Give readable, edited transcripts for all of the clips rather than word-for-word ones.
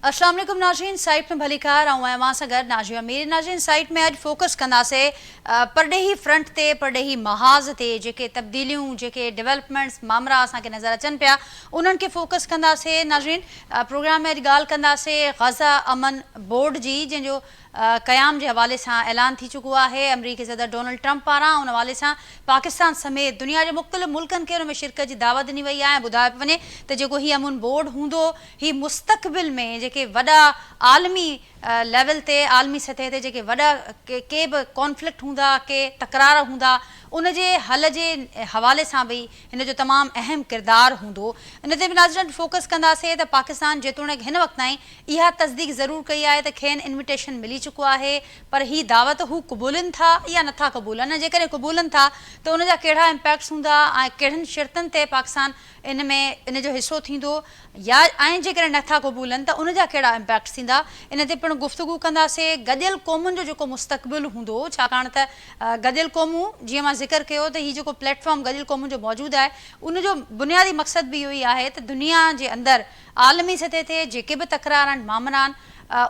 اسلام عليڪم ناظرين سائيٽ ۾ ڀليڪار آئون آهيان اوهان سان گڏ ناجيه مير ناظرين سائيٽ ۾ اڄ فوڪس ڪنداسي پرڏيهي فرنٽ تي پرڏيهي محاذ تي جيڪي تبديليون جيڪي ڊولپمينٽس مامرا اسان کي نظر اچن پيا انهن کي فوڪس ڪنداسي ناظرين پروگرام ۾ اڄ ڳالهه ڪنداسي غزه امن بورڊ جي جنهن جو قيام جي حوالي سان اعلان ٿي چڪو آهي، آمريڪي صدر ڊونلڊ ٽرمپ پاران ان حوالي سان پاڪستان سميت دنيا جي مختلف ملڪن کي ان ۾ شرڪت جي دعوت ڏني وئي آهي ۽ ٻڌايو پيو وڃي ته جيڪو هي امن بورڊ هوندو هي مستقبل ۾ جيڪي وڏا عالمي ليول تي عالمي سطح تي جيڪي وڏا ڪي به ڪانفلڪٽ هوندا ڪي تڪرار هوندا ان جي حل جي حوالي سان به هن جو تمام اهم ڪردار هوندو. ان تي به ناظرين فوڪس ڪنداسين ته پاڪستان جيتوڻيڪ هن وقت تائين اها تصديق ضرور ڪئي آهي ته کين انويٽيشن ملي چڪو آهي پر هي دعوت هو قبولين ٿا يا نٿا قبولن ۽ جيڪڏهن قبولن ٿا ته ان جا ڪهڙا امپيڪٽس هوندا ۽ ڪهڙن شرطن تي پاڪستان ان ۾ ان جو حصو ٿيندو يا ۽ جيڪڏهن نٿا قبولن ته ان جا ڪهڙا امپيڪٽس ٿيندا ان تي پڻ گفتگو ڪنداسين گڏيل قومن جو جيڪو مستقبل هوندو ڇاڪاڻ ته گڏيل قومون جيئن مان ذڪر ڪيو ته هي جيڪو پليٽ فارم گڏيل قومن جو موجود آهي ان جو بنيادي مقصد به اهو ئي آهي ته دنيا جي اندر عالمي سطح تي جيڪي به تڪرار آهن مامرا آهن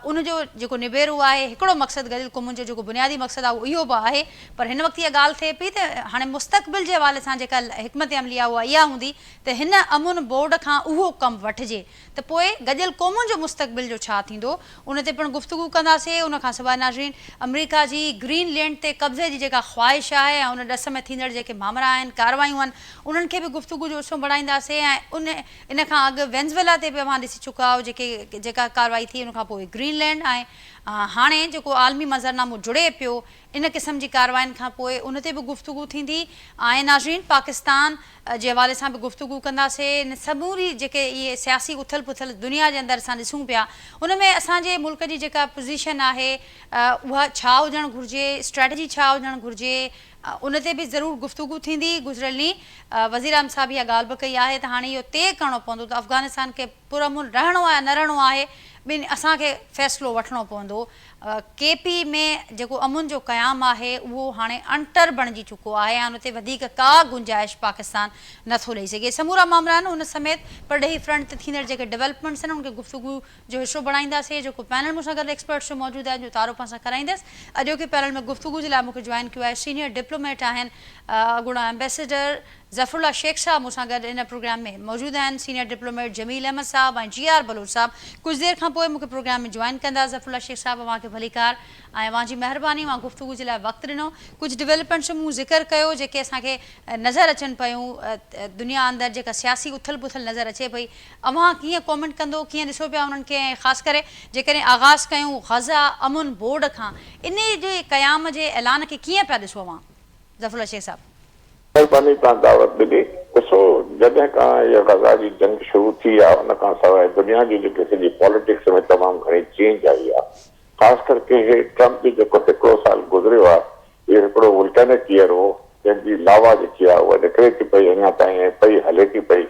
ان جو جيڪو نبيرو آهي هڪڙو مقصد گڏيل قومن جو جيڪو بنيادي مقصد آهي اهو اهو به آهي پر هن وقت اها ڳالهه ٿئي پئي ته هاڻي مستقبل جي حوالي سان جيڪا حڪمت عملي آهي اها اها هوندي ته هن امن بورڊ کان اهو ڪم وٺجي ته پوء گڏيل قومن جو مستقبل جو ڇا ٿيندو ان تي پڻ گفتگو ڪنداسين ان کان سواء ناظرين آمريڪا جي گرين لينڊ تي قبضي جي جيڪا خواهش آهي ۽ ان ڏس ۾ ٿيندڙ جيڪي مامرا آهن ڪارروايون آهن انهن کي به گفتگو جو حصو بڻائينداسين ۽ ان ان کان اڳ وينزويلا تي به اوهان ڏسي چڪا آهيو جيڪي جيڪا ڪارروائي ٿي ان کان پوء گرين لينڊ ۽ هاڻي جيڪو عالمي منظرنامو جڙي پيو ان قسم جي ڪاررواين کان پوء ان تي به گفتگو ٿيندي ۽ ناظرين پاڪستان جي حوالي سان به گفتگو ڪنداسين ان سموري جيڪي اهي سياسي اٿل پٿل دنيا جي اندر اسان ڏسون پيا ان ۾ اسان جي ملڪ جي جيڪا پوزيشن آهي اها ڇا هجڻ گهرجي اسٽريٽجي ڇا هجڻ گهرجي ان تي به ضرور گفتگو ٿيندي، گذريل ڏينهن وزيراعظم صاحب اها ڳالهه به ڪئي آهي ته هاڻي اهو طئي ڪرڻو پوندو ته افغانستان کي پرامن رهڻو آهي يا نه رهڻو آهي، ٻن اسان کي فيصلو وٺڻو پوندو، ڪي پي ۾ جيڪو امن جو قيام آهي اهو هاڻي اڻٽر بڻجي چڪو آهي ۽ ان تي وڌيڪ ڪا گنجائش پاڪستان نٿو ڏئي سگهي، سمورا مامرا آهن ان سميت پرڏيهي فرنٽ تي ٿيندڙ جيڪي ڊولپمينٽس آهن ان کي گفتگو جو حصو بڻائينداسين جيڪو پينل مون سان گڏ ايڪسپرٽس جو موجود آهن جو تعارف اوهان سان ڪرائيندس اڄوڪي پينل ۾ گفتگو جي لاء مون کي جوائن ڪيو آهي سينيئر ڊپلوميٽ آهن اڳوڻا ايمبيسيڊر ظفر الله شيخ صاحب مون سان گڏ ان پروگرام ۾ موجود آهن سينيئر ڊپلوميٽ جميل احمد صاحب ۽ جي آر بلوچ صاحب ڪجهه دير کان پوء مون کي پروگرام ۾ جوائن ڪندا ظفر الله شيخ صاحب اوهان کي ڀليڪار ۽ اوهان جي مهرباني اوهان گفتگو جي لاء وقت ڏنو ڪجهه ڊولپمينٽس جو مون ذڪر ڪيو جيڪي اسان کي نظر اچن پيون دنيا اندر جيڪا سياسي اٿل پٿل نظر اچي پئي اوهان ڪيئن ڪامينٽ ڪندو ڪيئن ڏسو پيا انهن کي ۽ خاص ڪري جيڪڏهن آغاز ڪيون غزه امن بورڊ کان انهي جي قيام جي اعلان کي ڪيئن پيا ڏسو اوهان ظفر الله شيخ صاحب. مهرباني توهان دعوت ڏني. ڏسو جڏهن کان هيء غزه جي جنگ شروع ٿي آ ان کان سواء دنيا جي جيڪي سڄي پاليٽڪس ۾ تمام گهڻي چينج آئي آ خاص ڪرڪي هي ٽرمپ جو جيڪو هڪڙو سال گذريو آ اهو هڪڙو وولڪينڪ يئر هو جنهن جي لاوا جيڪي آ اها نڪري ٿي پئي اڃا تائين ۽ پئي هلي ٿي پئي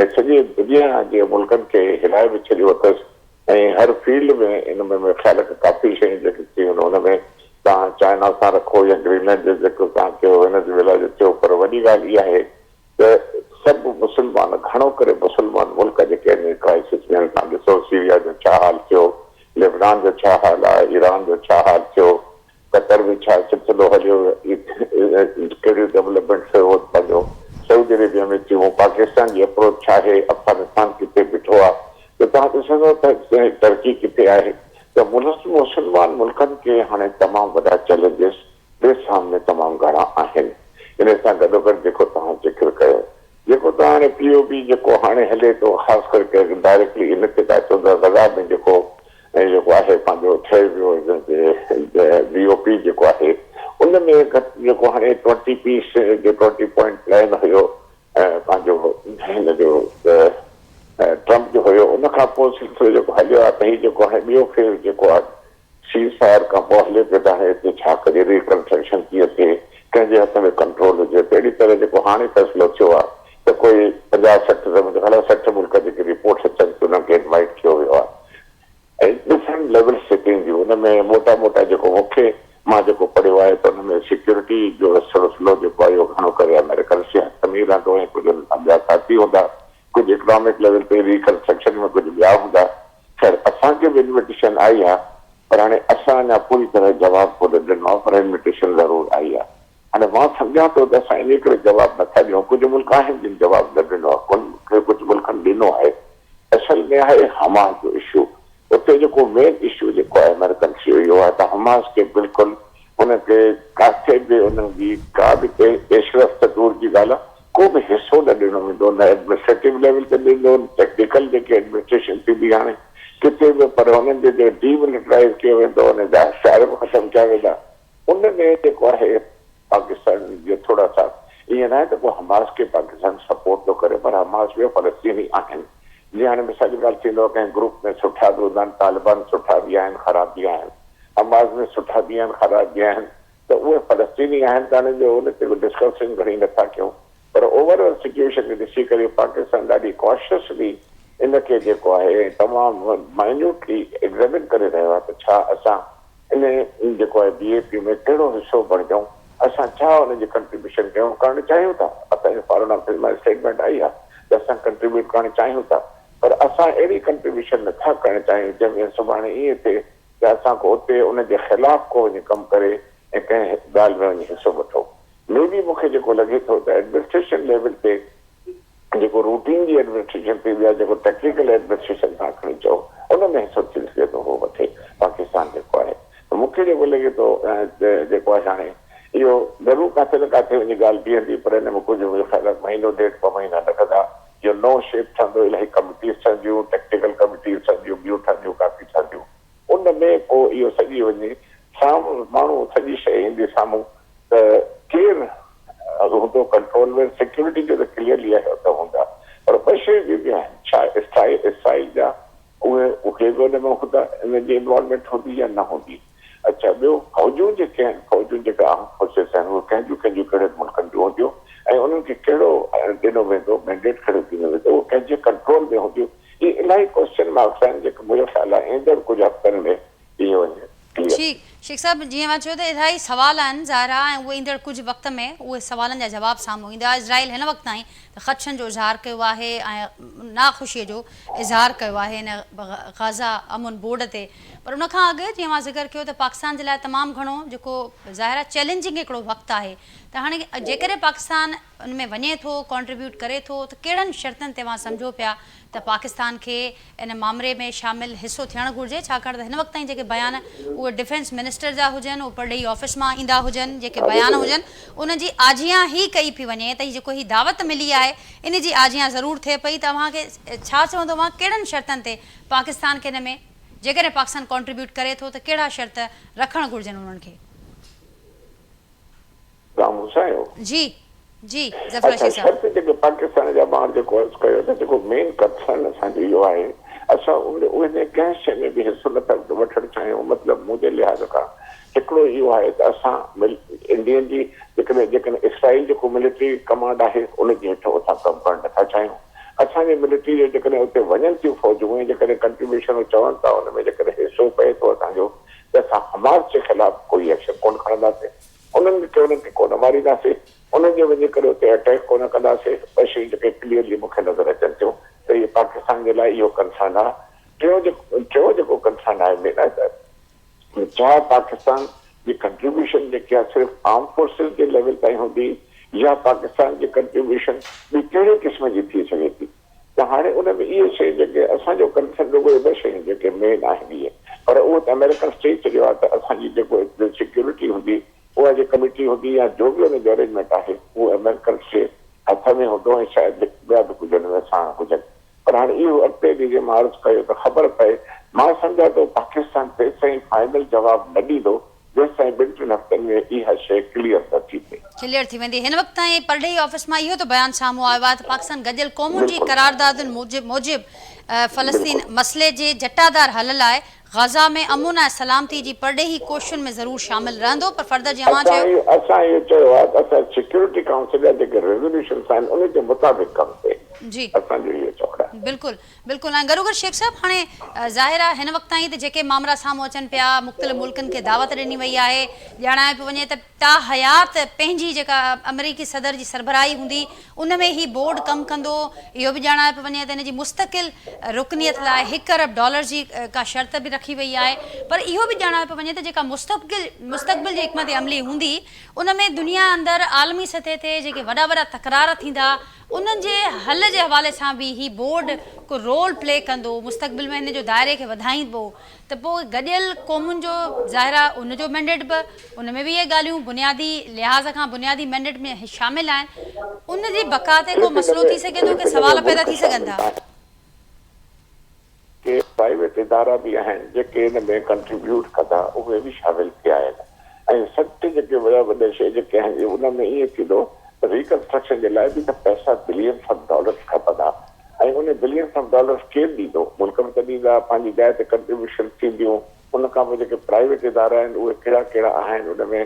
۽ سڄي دنيا جي ملڪن کي هلائي به ڇڏيو اٿس ۽ هر فيلڊ ۾ ان ۾ مون خيال کان ڪافي شيون جيڪي ٿيون آهن ان ۾ توهان چائنا سان رکو يا گرين لينڊ جو ذڪر توهان ڪيو وينزويلا جو ٿيو پر وڏي ڳالهه اها آهي ته سڀ مسلمان گهڻو ڪري مسلمان ملڪ جيڪي آهن ڪرائسس ۾ آهن توهان ڏسو سيريا جو ڇا حال ٿيو لبنان جو ڇا حال آهي ايران جو ڇا حال ٿيو قطر ۾ ڇا سلسلو هليو، ڪهڙيون ڊولپمينٽس پنهنجو سعودي عربيه ۾ ٿيون، پاڪستان جي اپروچ ڇا آهي، افغانستان ڪٿي بيٺو آهي ته توهان ڏسندو ته ترڪي ڪٿي آهي ته مسلمان ملڪن کي هاڻي تمام وڏا چئلينجز به سامني تمام گهڻا آهن ان سان گڏوگڏ جيڪو توهان ذڪر ڪيو جيڪو ته هاڻي پي او بي جيڪو هاڻي هلي ٿو خاص ڪري ڊائريڪٽلي ان تي ٿا چون ته غزا ۾ جيڪو ۽ جيڪو آهي پنهنجو ٺهي ويو بي او پي جيڪو آهي ان ۾ گهٽ جيڪو هاڻي ٽوئنٽي پيس جو ٽوئنٽي پوائنٽ پلان هيو پنهنجو هن جو ٽرمپ جو هيو ان کان پوء سلسلو جيڪو هليو آهي ته هي جيڪو هاڻي ٻيو فيز جيڪو آهي سيز فائر کان پوء هلي پيو ته هاڻي هتي ڇا ڪجي ريڪنسٽرڪشن ڪيئن ٿئي ڪنهن جي هٿ ۾ ڪنٽرول هجي ته اهڙي طرح جيڪو هاڻي فيصلو ٿيو آهي ته ڪوئي 50 60 ته منهنجو خيال آهي 60 ملڪ جيڪي رپورٽس اچن ٿيون انهن کي انوائيٽ ڪيو ويو آهي ۽ ڊفرنٽ ليولز تي ٿينديون ان ۾ موٽا موٽا جيڪو مون کي مان جيڪو پڙهيو آهي ته ان ۾ سيڪيورٽي جو سلسلو جيڪو آهي اهو گهڻو ڪري آمريڪنس جي هٿ ۾ ئي رهندو ۽ ڪجهه ان سان ٻيا ساٿي هوندا ڪجهه اڪنامڪ ليول تي ريڪنسٽرڪشن ۾ ڪجهه ٻيا هوندا خير اسان کي آئي آهي پر هاڻي اسان اڃا پوري طرح جواب ڪونه ڏنو آهي پر انويٽيشن ضرور آئي آهي. هاڻي مان سمجهان ٿو ته اسان انهي ڪري جواب نه ٿا ڏيون، ڪجهه ملڪ آهن جن جواب نه ڏنو آهي، ڪجهه ملڪن ڏنو آهي. اصل ۾ آهي حماس جو اشو، اتي جيڪو مين اشو جيڪو آهي آمريڪن سي اهو آهي ته حماس کي بلڪل ان کي ڪاٿي به انهن جي ڪا به پيش رفت ته دور جي ڳالهه آهي ڪو به حصو نه ڏنو ويندو نه ايڊمنسٽريٽو ليول تي ڏيندو نه ٽيڪنيڪل جيڪي ايڊمنسٽريشن ٿيندي هاڻي ڪٿي به پر انهن جي جيڪو ڊي ملٽرائيز ڪيو ويندو انهن جا هٿيار به ختم ڪيا ويندا ان ۾ جيڪو آهي پاڪستان جو ٿورا سا ائين ناهي ته ڪو حماس کي پاڪستان سپورٽ ٿو ڪري پر حماس به فلسطيني آهن جيئن هاڻي مثال جي ڳالهه ٿيندو آهي ڪنهن گروپ ۾ سٺا به هوندا آهن طالبان سٺا به آهن خراب به آهن حماس ۾ سٺا به آهن خراب به آهن ته اهي فلسطيني آهن ته هاڻي جو ان تي ڊسڪسن گهڻي نٿا ڪيون پر اوور آل سچوئيشن کي ڏسي ڪري پاڪستان ڏاڍي ڪاشسلي ان کي جيڪو آهي تمام مائنيوٽلي ايگزيمن ڪري رهيو آهي ته ڇا اسان ان جيڪو آهي بي اي پي ۾ ڪهڙو حصو بڻجون، اسان ڇا ان جي ڪنٽريبيوشن ڪيون ڪرڻ چاهيون ٿا، اسان جي فارن آفيس مان اسٽيٽمينٽ آئي آهي ته اسان ڪنٽريبيوٽ ڪرڻ چاهيون ٿا پر اسان اهڙي ڪنٽريبيوشن نه ٿا ڪرڻ چاهيون جنهن ۾ سڀاڻي ائين ٿئي ته اسان ڪو اتي ان جي خلاف ڪو وڃي ڪم ڪري ۽ ڪنهن ڳالهه ۾ وڃي حصو وٺو. مي بي مون کي جيڪو لڳي ٿو ته ايڊمنسٽريشن ليول تي جيڪو روٽين جي ايڊمنسٽريشن ٿيندي آهي جيڪو ٽيڪنيڪل ايڊمنسٽريشن تان کڻي چئو ان ۾ حصو ٿي سگهي ٿو هو وٺي پاڪستان جيڪو آهي ته مون کي جيڪو لڳي ٿو جيڪو آهي هاڻي اهو ضرور ڪاٿي نه ڪاٿي وڃي ڳالهه بيهندي پر ان ۾ ڪجهه منهنجو خيال آهي مهينو ڏيڍ ٻه مهينا لڳندا اهو نئون شيپ ٺهندو الاهي ڪميٽيز ٺهنديون ٽيڪنيڪل ڪميٽيز ٺهنديون ٻيون ٺهنديون ڪافي ٺهنديون ان ۾ پوء اهو سڄي وڃي سامهون ماڻهو سڄي شيء ايندي سامهون ته ڪير هوندو ڪنٽرول ۾ سيڪيورٽي جو ته ڪليئرلي آهي ته هوندا پر ٻه شيون ٻيون به آهن ڇا اسرائيل جا اهي اهي به ان ۾ هوندا انهن جي انوالومينٽ هوندي يا نه هوندي اڇا ٻيو فوجون جيڪي آهن فوجون جيڪا آرم فورسز آهن اهي ڪنهن جون ڪنهن جون ڪهڙن ملڪن جون هونديون ۽ انهن کي ڪهڙو ڏنو ويندو مينڊيٽ ڪهڙو ڏنو ويندو اهو ڪنهن جي ڪنٽرول ۾ هونديون اهي الاهي ڪوئسچن مارڪس آهن جيڪي منهنجو خيال آهي ايندڙ ڪجهه هفتن ۾ اهي وڃي ڪليئر ٺيڪ شيخ صاحب جيئن اوهان چيو ته الاهي سوال آهن ظاهر آهي ۽ اهي ايندڙ ڪجهه وقت ۾ اهي سوالن جا جواب سامهون ايندا اسرائيل هن وقت تائين ته خدشن جو اظهار ڪيو آهي ۽ ناخوشي جو اظهار ڪيو آهي هن غزه امن بورڊ تي پر ان کان اڳ جيئن اوهان ذڪر ڪيو ته پاڪستان جي لاء تمام گهڻو جيڪو ظاهر آهي چئلينجنگ هڪڙو وقت آهي ته هاڻي جيڪڏهن پاڪستان ان ۾ وڃي ٿو ڪنٽريبيوٽ ڪري ٿو ته ڪهڙن شرطن تي اوهان سمجهو پيا ته پاڪستان کي ان مامري ۾ شامل حصو ٿيڻ گهرجي ڇاڪاڻ ته هن وقت تائين جيڪي بيان اهي ڊفينس منسٽر جا هجن اهي پرڏيهي آفيس مان ايندا هجن جيڪي بيان هجن انهن جي آجيان هي ڪئي پئي وڃي ته هي جيڪو هي دعوت ملي آهي ان جي آجيان ضرور ٿئي پئي ته اوهان کي ڇا چوندو اوهان ڪهڙن شرطن تي پاڪستان کي ان ۾ جيڪڏهن پاڪستان ڪنٽريبيوٽ ڪري ٿو ته ڪهڙا شرط رکڻ گهرجن انهن کي. توهان مون سان آهيو؟ جي جي ظفر اڇا رشيد صاحب. شرط جيڪي پاڪستان جا مان جيڪو عرض ڪيو ته جيڪو مين ڪنسرن اسان جو اهو آهي اسان ان ان ڪنهن شيء ۾ به حصو نه ٿا وٺڻ چاهيون مطلب منهنجي لحاظ کان هڪڙو اهو آهي ته اسان مل انڊين جي جيڪڏهن جيڪڏهن اسرائيل جيڪو ملٽري ڪمانڊ آهي ان جي هيٺ اسان ڪم ڪرڻ نه ٿا چاهيون اسان جي ملٽري جو جيڪڏهن اتي وڃن ٿيون فوجون ۽ جيڪڏهن ڪنٽريبيوشن هو چون ٿا ان ۾ جيڪڏهن حصو پئي ٿو اسان جو ته اسان حماس جي خلاف ڪوئي ايڪشن ڪونه کڻنداسين. انهن کي انهن کي ڪونه مارينداسين، انهن جي وڃي ڪري اتي اٽيڪ ڪونه ڪنداسين، ٻه شيون جيڪي ڪليئرلي مون کي نظر اچن ٿيون ته اهي پاڪستان جي لاء اهو ڪنسرن آهي. ٽيون جيڪو ٽيون جيڪو ڪنسرن آهي مين آهي ته ڇا پاڪستان جي ڪنٽريبيوشن جيڪي آهي صرف آرم فورسز جي ليول تائين هوندي يا پاڪستان جي ڪنٽريبيوشن ٻي ڪهڙي قسم جي ٿي سگهي ٿي ته هاڻي ان ۾ اهي شيون جيڪي اسان جو ڪنسرن رڳو اهي ٻه شيون جيڪي مين آهن اهي پر اهو ته آمريڪنس چئي ڇڏيو آهي ته اسان جي جيڪو سيڪيورٽي هوندي اها جي ڪميٽي هوندي يا جو به ان جو ارينجمينٽ آهي اهو آمريڪنس جي هٿ ۾ هوندو ۽ شايد ٻيا به ڪجهه ان ۾ ساڻ هجن پر هاڻي اهو اڳتي هلي جيئن مان عرض ڪيو ته خبر پئي مان سمجهان ٿو پاڪستان تيستائين فائنل جواب نه ڏيندو جيستائين ٻن ٽن هفتن ۾ اها شيء ڪليئر نه ٿي ٿئي. ڪليئر ٿي ويندي. هن وقت تائين پرڏيهي آفيس مان اهو ته بيان سامهون آيو آهي ته پاڪستان گڏيل قومن جي بلڪل قراردادن موجب فلسطين بلڪل. مسئلي جي جٽادار حل لاء غزه ۾ امن ۽ سلامتي جي پرڏيهي ڪوششن ۾ ضرور شامل رهندو پر فردر جيئن اوهان اسان چيو اهو اسان اهو چيو آهي ته اسان سيڪيورٽي ڪائونسل جا جيڪي ريزوليوشنس آهن ان جي مطابق ڪم ٿئي جي. اسان جو اهو چوڻ آهي. بلڪل بلڪل ۽ گڏوگڏ شيخ صاحب هاڻي ظاهر آهي هن وقت تائين ته جيڪي مامرا سامهون اچن پيا مختلف ملڪن کي دعوت ڏني وئي آهي ڄاڻايو پيو وڃي ته تا حيات پنهنجي جيڪا آمريڪي صدر جي سربراهي هوندي ان ۾ هي بورڊ ڪم ڪندو اهو به ڄاڻايو پيو وڃي ته ان جي مستقل رڪنيت لاء هڪ ارب ڊالر جي ڪا شرط به رکي وئي آهي پر اهو به ڄاڻايو پيو وڃي ته جيڪا مستقبل مستقبل جي حڪمت عملي هوندي ان ۾ دنيا اندر عالمي سطح تي جيڪي وڏا وڏا تڪرار ٿيندا انهن جي حل جي حوالي سان به هي بورڊ ڪو رول پلي ڪندو، مستقبل ۾ هن جو دائري کي وڌائيندبو ته پوء گڏيل قومن جو ظاهر آهي ان جو مينڊيٽ به ان ۾ به اهي ڳالهيون بنيادي لحاظ کان بنيادي مينڊيٽ ۾ شامل آهن ان جي بقا تي ڪو صرف ان مسئلو ۾ ٿي سگهي ٿو صرف ڪي ان ۾ سوال پيدا ملڪ ٿي سگهن شامل ٿا. ناهن. ڪي پرائيويٽ ادارا به آهن جيڪي ان ۾ ڪنٽريبيوٽ ڪندا اهي به شامل ٿيا آهن ۽ سچ جيڪي وڏا وڏا شيء جيڪي آهن ان ۾ ائين ٿيندو ته ريڪنسٽرڪشن جي لاء به ته پئسا بلينس آف ڊالرس کپندا ۽ ان بلينس آف ڊالرس ڪير ڏيندو ملڪ به ته ڏيندا پنهنجي جاء تي ڪنٽريبيوشنس ٿينديون ان کان پوء جيڪي پرائيويٽ ادارا آهن اهي ڪهڙا ڪهڙا آهن ان ۾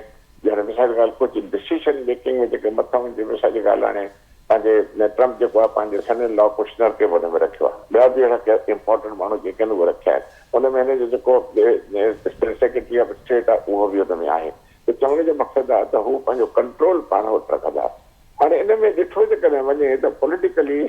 يعني مثال جي ڳالهه ڪجهه ڊسيشن ميڪنگ ۾ جيڪي مٿان جي مثال جي ڳالهه هاڻي پنهنجي ٽرمپ جيڪو آهي پنهنجي سن ان لا ڪشنر کي به ان ۾ رکيو آهي ٻيا به اهڙا ڪي امپارٽنٽ ماڻهو جيڪي آهن اهي رکيا آهن ان ۾ هن جو جيڪو سيڪريٽري آف اسٽيٽ آهي اهو به ان ۾ آهي ته چوڻ جو مقصد آهي ته هو پنهنجو ڪنٽرول پاڻ وٽ رکندا هاڻي ان ۾ ڏٺو جيڪڏهن وڃي ته پوليٽيڪلي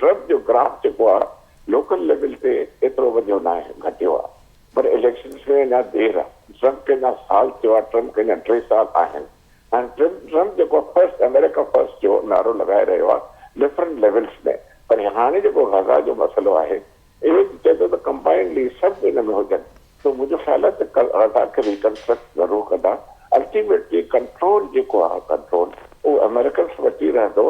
ٽرمپ جو گراف جيڪو آهي لوڪل ليول تي ايترو وڌيو ناهي گهٽيو آهي پر اليڪشنز ۾ اڃا دير آ، ٽرمپ کي اڃا سال ٿيو آ، ٽرمپ کي اڃا ٽي سال آهن. هاڻي ٽرمپ ٽرمپ جيڪو آ فرسٽ آمريڪا فرسٽ جو نعرو لڳائي رهيو آ ڊفرنٽ ليولز ۾ پر هاڻي جيڪو غزا جو مسئلو آهي اهو به چئي ٿو ته ڪمبائنڊلي سڀ ان ۾ هجن سو منهنجو خيال آ ته غزا کي ريڪنسٽرڪٽ ضرور ڪندا الٽيميٽلي ڪنٽرول جيڪو آ ڪنٽرول اهو آمريڪنس وٽ ئي رهندو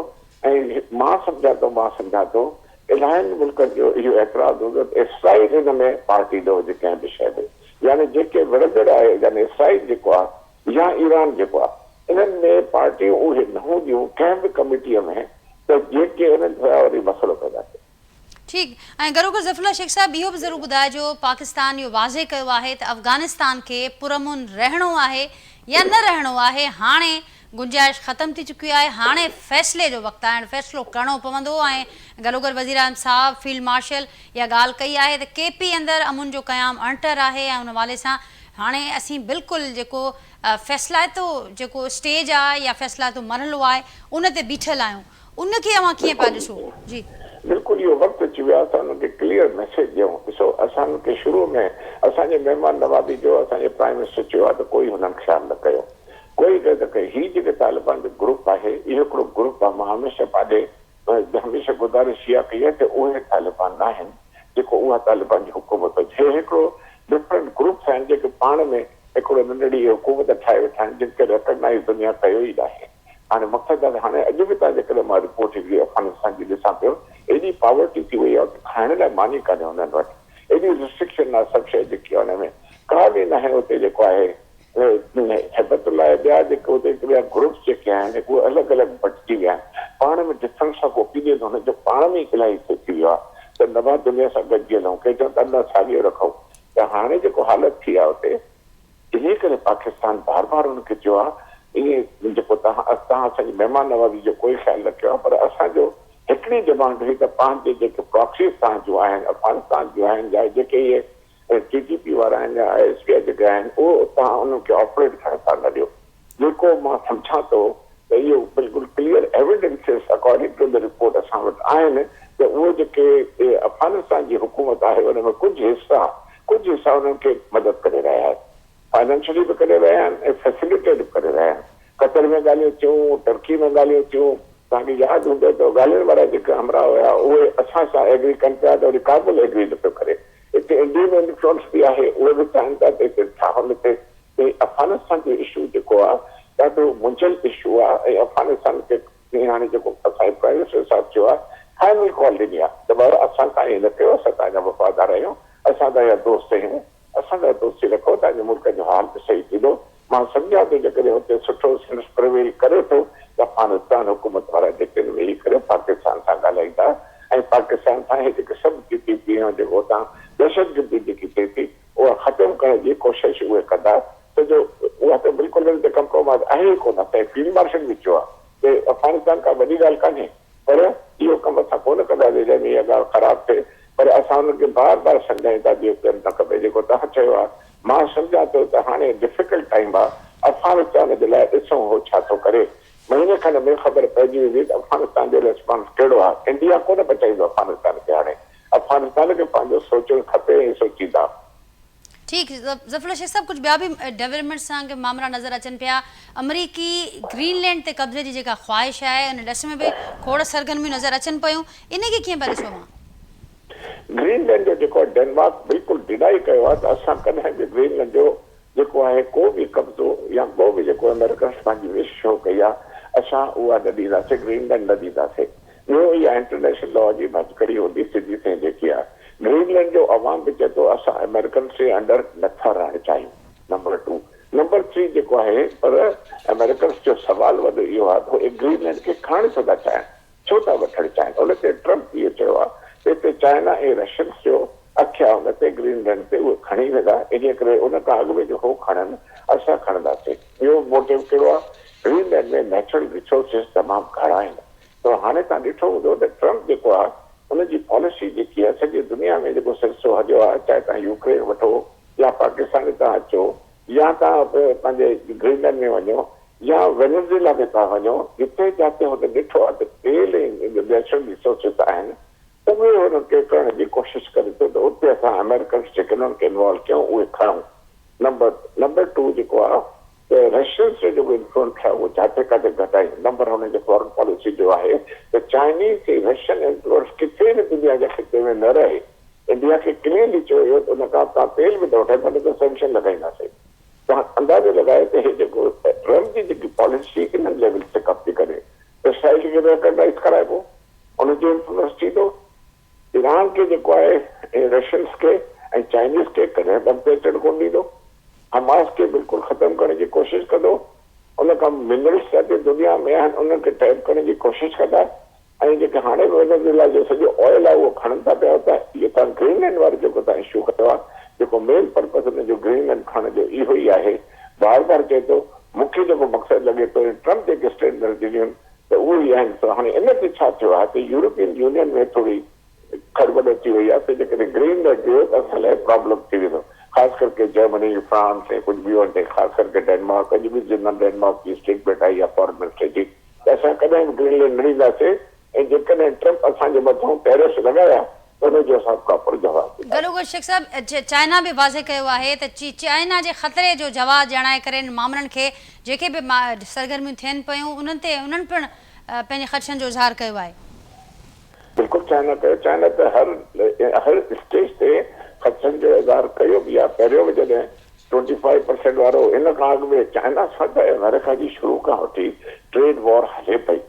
۽ مان سمجهان ٿو مان سمجهان ٿو الاهين ملڪن جو اهو اعتراض هوندو ته اسرائيل ان ۾ پارٽي نه هجي ڪنهن به شيء ۾ يعني جيڪي وڙهندڙ آهي يعني اسرائيل جيڪو آهي يا ايران جيڪو آهي انهن ۾ پارٽيون اهي نه هونديون ڪنهن به ڪميٽيء ۾ ته جيڪي انهن سان وري مسئلو پيدا ٿئي. ٺيڪ ۽ گڏوگڏ ظفر الله شيخ صاحب اهو به ضرور ٻڌائجو پاڪستان اهو واضح ڪيو آهي ته افغانستان کي پرامن رهڻو آهي يا نه رهڻو آهي هاڻي گنجائش ختم ٿي چڪي آهي هاڻي فيصلي جو وقت آهي هاڻي فيصلو ڪرڻو پوندو ۽ گڏوگڏ وزيراعظم صاحب فيلڊ مارشل اها ڳالهه ڪئي آهي ته ڪي پي اندر امن جو قيام اڻٽر آهي ۽ ان حوالي سان هاڻي اسين بلڪل جيڪو فيصلائتو جيڪو اسٽيج آهي يا فيصلائتو مرحلو آهي ان تي بيٺل آهيون ان کي اوهان ڪيئن پيا ڏسو؟ جي. بلڪل اهو وقت اچي ويو آهي اسان انهن کي ڪليئر ميسيج ڏيون ڏسو اسان انهن کي شروع ۾ اسان جي مهمان نوازي جو اسان جي پرائم منسٽر چيو آهي ته ڪوئي هنن خيال نه ڪيو ڪوئي غير نه ڪيو هي جيڪي طالبان جو گروپ آهي اهو هڪڙو گروپ آهي مان هميشه پنهنجي هميشه گذارش اها ڪئي آهي ته اهي طالبان ناهن جيڪو اها طالبان جي حڪومت هجي هي هڪڙو ڊفرنٽ گروپس آهن جيڪي پاڻ ۾ هڪڙو ننڍڙي حڪومت ٺاهي ويٺا آهن جن کي ريڪگنائيز دنيا ڪيو ئي ناهي. هاڻي مقصد آهي ته هاڻي اڄ به تان جيڪڏهن مان رپورٽ هڪڙي افغانستان جي ڏسان پيو ايڏي پاورٽي ٿي وئي آهي اتي کائڻ لاء ماني ڪانهي انهن وٽ ايڏي ريسٽرڪشن آهي سڀ شيء جيڪي آهي ان ۾ ڪا به ناهي اتي جيڪو آهي هيبت الله ٻيا جيڪي اتي ٻيا گروپس جيڪي آهن اهي الڳ الڳ بٽجي ويا آهن پاڻ ۾ ڊفرنس آف اوپينين هن جو پاڻ ۾ ئي الاهي ٿي ويو آهي ته نوان دنيا سان گڏجي هلون ڪي چون ٿا نه ساڳيو رکون ته هاڻي جيڪو حالت ٿي آهي اتي انهيء ڪري پاڪستان بار بار ان کي چيو آهي ائين جيڪو توهان توهان اسان جي مهمان نوازي جو ڪوئي خيال نه ڪيو آهي پر اسان جو هڪڙي ڊمانڊ هئي ته پنهنجي جيڪي پراڪسيز توهان جون آهن افغانستان جون آهن يا جيڪي اهي ٽي ٽي پي وارا آهن يا I S P جيڪي آهن اهو توهان انهن کي آپريٽ ڪرڻ تان نه ڏيو جيڪو مان سمجهان ٿو ته اهو بلڪل clear evidences according to the report اسان وٽ آهن ته اهو جيڪي افغانستان جي حڪومت آهي ان ۾ ڪجهه حصا ڪجهه حصا انهن کي مدد ڪري رهيا آهن فائنانشلي به ڪري رهيا آهن ۽ فيسليٽيٽ به ڪري رهيا آهن قطر ۾ ڳالهيون ٿيون ٽرڪي ۾ ڳالهيون ٿيون توهان کي ياد هوندو ته ڳالهين وارا جيڪي همراهه هيا اهي اسان سان ايگري ڪن پيا ته وري ڪابل ايگري نه پيو ڪري هتي انڊين انفلوئنس به آهي اهي به چاهين ٿا ته هتي ٺاهه نه ٿئي ته افغانستان جو اشو جيڪو آهي ڏاڍو منجهيل اشو آهي ۽ افغانستان کي ۽ هاڻي جيڪو اسان جي پرائم منسٽر صاحب چيو آهي فائنل ڪال ڏني آهي ته بابا اسان سان ائين نه ڪيو اسان توهان جا وفادار آهيون اسان توهان جا دوست آهيون اسان سان دوستي رکو توهان جي ملڪ جو حال به صحيح ٿيندو مان سمجهان ٿو جيڪڏهن اتي سٺو سينس پريويل ڪري ٿو ته افغانستان حڪومت وارا جيڪي آهن ويهي ڪري پاڪستان سان ڳالهائيندا ۽ پاڪستان سان هي جيڪي سڀ ٽي ٽي پي ۽ جيڪو اتان دهشتگردي جيڪي ٿئي ٿي اها ختم ڪرڻ جي ڪوشش اهي ڪندا ڇو جو اها ته بلڪل ان تي ڪمپرومائز آهي ئي ڪونه ۽ فيلڊ مارشل به چيو آهي ته افغانستان ڪا وڏي ڳالهه ڪانهي پر اهو اهو ڪم اسان ڪونه ڪنداسين جنهن ۾ اها ڳالهه خراب ٿئي پر اسان انهن کي بار بار سمجهايون ٿا ته اهو ڪم نه کپي جيڪو توهان چيو آهي مان سمجهان ٿو ته هاڻي ڊفيڪلٽ ٽائيم آهي افغانستان جي لاء ڏسون هو ڇا ٿو ڪري مهيني کن ۾ خبر پئجي ويندي ته افغانستان جو ريسپانس ڪهڙو آهي انڊيا ڪونه بچائيندو افغانستان کي هاڻي افغانستان کي پنهنجو سوچڻ کپي ۽ سوچيندا. ٺيڪ ظفر شيخ صاحب ڪجهه ٻيا به ڊولپمينٽس سان ڪي مامرا نظر اچن پيا آمريڪي گرين لينڊ تي قبضي جي جيڪا خواهش آهي ان ڏس ۾ به کوڙ سرگرميون نظر اچن پيون ان کي ڪيئن پيا ڏسو اوهان؟ گرين لينڊ جو جيڪو ڊينمارڪ بلڪل ڊينائي ڪيو آهي ته اسان ڪڏهن به گرين لينڊ جو جيڪو آهي ڪو به قبضو يا ڪو به جيڪو آمريڪنس پنهنجي وش شو ڪئي آهي اسان اها نه ڏينداسين گرين لينڊ نه ڏينداسين ٻيو اها انٽرنيشنل لا جي ڀڃڪڙي هوندي سڌي سئين جيڪي آهي گرين لينڊ جو عوام به چئي ٿو اسان آمريڪنس جي انڊر نه ٿا رهڻ چاهيون نمبر ٽو نمبر ٿري جيڪو آهي پر آمريڪنس جو سوال وڏو اهو آهي ته اهي گرين لينڊ کي کڻڻ ڇو ٿا چاهين ڇو ٿا وٺڻ چاهين؟ ان تي ٽرمپ اهو چيو آهي ته هتي چائنا ۽ رشنس جو اک آهي ان تي، گرين لينڊ تي، اهي کڻي ويندا، انهيء ڪري ان کان اڳ ۾ جو هو کڻن، اسان کڻنداسين. ٻيو موٽيو ڪهڙو آهي؟ گرين لينڊ ۾ نيچرل ريسورسز تمام گهڻا آهن. ته هاڻي توهان ڏٺو هوندو ته ٽرمپ جيڪو آهي، ان جي پاليسي جيڪي آهي، سڄي دنيا ۾ جيڪو سلسلو هليو آهي، چاهي توهان يوڪرين وٺو يا پاڪستان ۾ توهان اچو يا توهان پنهنجي گرين لينڊ ۾ وڃو، يا وينزويلا ۾ ٿا وڃو، جتي جاتي هن ڏٺو آهي ته تيل ۽ نيچرل ريسورسز آهن، اهي هن کي ڪرڻ جي ڪوشش ڪري ٿو ته اتي اسان آمريڪنس جيڪي انهن کي انوالو ڪيون اهي کڻون. نمبر نمبر ٽو جيڪو آهي ته رشينس جو جيڪو انفلوئنس آهي اهو جاتي ڪاٿي گهٽايون. نمبر هن جي فارن پاليسي جو آهي ته چائنيز ۽ رشين انفلوئنس ڪٿي به دنيا جي خطي ۾ نه رهي. انڊيا کي ڪليئرلي چيو ويو ته ان کان توهان تيل به نه وٺندا نه ته سينڪشن لڳائينداسين. توهان اندازو لڳايو ته هي جيڪو ٽرمپ جي جيڪي پاليسي انهن ليولز تي ڪم ٿي ڪري، اسرائيل کي ريڪگنائيز ڪرائبو، ان جو انفلوئنس ٿيندو، ايران کي جيڪو آهي ۽ رشينس کي ۽ چائنيز کي ڪڏهن به اڳتي اچڻ ڪونه ڏيندو، حماس کي بلڪل ختم ڪرڻ جي ڪوشش ڪندو، ان کان منرلز جاتي دنيا ۾ آهن انهن کي ٽيپ ڪرڻ جي ڪوشش ڪندا. ۽ جيڪي هاڻي به وينزويلا جو سڄو آئل آهي اهو کڻن ٿا پيا اتان اهو توهان گرين لينڊ وارو جيڪو توهان اشو ڪيو آهي جيڪو مين پرپس ان جو گرين لينڊ کڻڻ جو اهو ئي آهي بار بار چئي ٿو مون کي جيڪو مقصد لڳي ٿو ۽ ٽرمپ جيڪي اسٽيٽمينٽس ڏنيون آهن ته اهي ئي آهن سو هاڻي ان تي ڇا ٿيو آهي ته يورپين يونين ۾ ٿوري کڙٻڙ اچي وئي آهي ته جيڪڏهن گرين لينڊ ويو ته اسان لاء پرابلم ٿي ويندو خاص ڪرڪي جرمني فرانس ۽ ڪجهه ٻيون هنڌ خاص ڪرڪي ڊينمارڪ اڄ به جنرل ڊينمارڪ جي اسٽيٽمينٽ آئي آهي فارن منسٽر جي ته اسان ڪڏهن به گرين لينڊ نه ڏينداسين ۽ جيڪڏهن ٽرمپ اسان جي مٿان ٽيرفس لڳايا ته ان جو اسان پراپر جواب ڏينداسين. گڏوگڏ شيخ صاحب چائنا به واضح ڪيو آهي ته چائنا جي خطري جو جواز ڄاڻائي ڪري انهن مامرن کي جيڪي به سرگرميون ٿين پيون انهن تي انهن پڻ پنهنجي خدشن جو اظهار ڪيو آهي. بلڪل چائنا ڪيو چائنا ته هر هر اسٽيج تي خدشن جو اظهار ڪيو به آهي پهريون به جڏهن ٽوئنٽي فائيو پرسينٽ وارو ان کان اڳ ۾ چائنا سان ته آمريڪا جي شروع کان وٺي ٽريڊ وار هلي پئي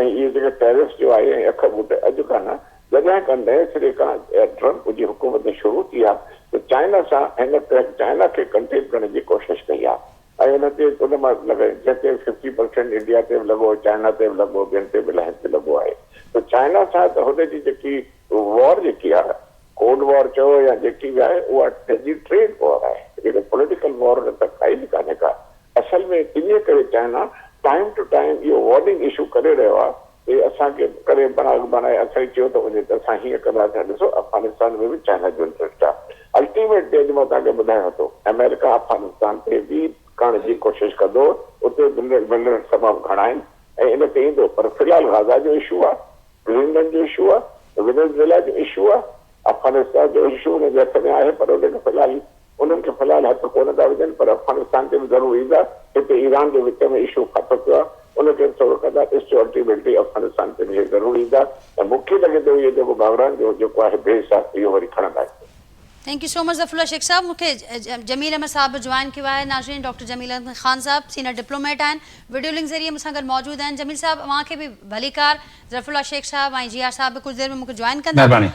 ۽ اهي جيڪي ٽيرفس جو آهي ۽ اک ٻوٽ اڄ کان نه جڏهن کان نئين سري کان ٽرمپ جي حڪومت شروع ٿي آهي ته چائنا سان هن چائنا کي ڪنٽين ڪرڻ جي ڪوشش ڪئي آهي ۽ ان تي ان مان لڳي جنهن تي ففٽي پرسينٽ انڊيا تي به لڳو چائنا تي به لڳو ٻين تي به الاهي تي لڳو آهي ته چائنا سان ته هن جي جيڪي وار جيڪي آهي ڪولڊ وار چئو يا جيڪي به آهي اها سڄي ٽريڊ وار آهي جيڪا پوليٽيڪل وار ان ته ڪائي به ڪانهي ڪا اصل ۾ انهي ڪري چائنا ٽائيم ٽو ٽائيم اهو وارننگ اشو ڪري رهيو آهي ته اسان کي ڪري بڻا بڻائي اسان کي چيو ٿو وڃي ته اسان هيئن ڪنداسين ڏسو افغانستان ۾ به چائنا جو انٽرسٽ آهي الٽيميٽلي اڄ مان توهان کي ٻڌايان ٿو آمريڪا افغانستان تي به ڪرڻ جي ڪوشش ڪندو اتي ملرس تمام گهڻا آهن ۽ ان تي ايندو پر في الحال غزا جو اشو آهي گرين لينڊ جو اشو آ، وينزويلا جو اشو آ، افغانستان جو اشو انهن جي هٿ ۾ آهي پر ان کي في الحال انهن کي في الحال هٿ ڪونه ٿا وجهن پر افغانستان تي به ضرور ايندا، هتي ايران جو وچ ۾ اشو ڦاٿو پيو آ ان کي به ٿورو ڪندا، ڏسجو الٽيميٽلي افغانستان تي به هي ضرور ايندا ۽ مون کي لڳي ٿو اهو جيڪو باغران جو جيڪو آهي بيس آ اهو وري کڻندا هتي. Thank you so much Zafar Ullah Shaikh صاحب مون کي جميل احمد صاحب به جوائن ڪيو آهي ناظرين ڊاڪٽر جميل احمد خان صاحب سينئر ڊپلوميٽ آهن وڊيو لنڪ ذريعي مون سان گڏ موجود آهن جميل صاحب اوهان کي به ڀليڪار ظفر الله شيخ صاحب ۽ جي آر صاحب به ڪجهه دير ۾ مون کي جوائن ڪندا. مهرباني.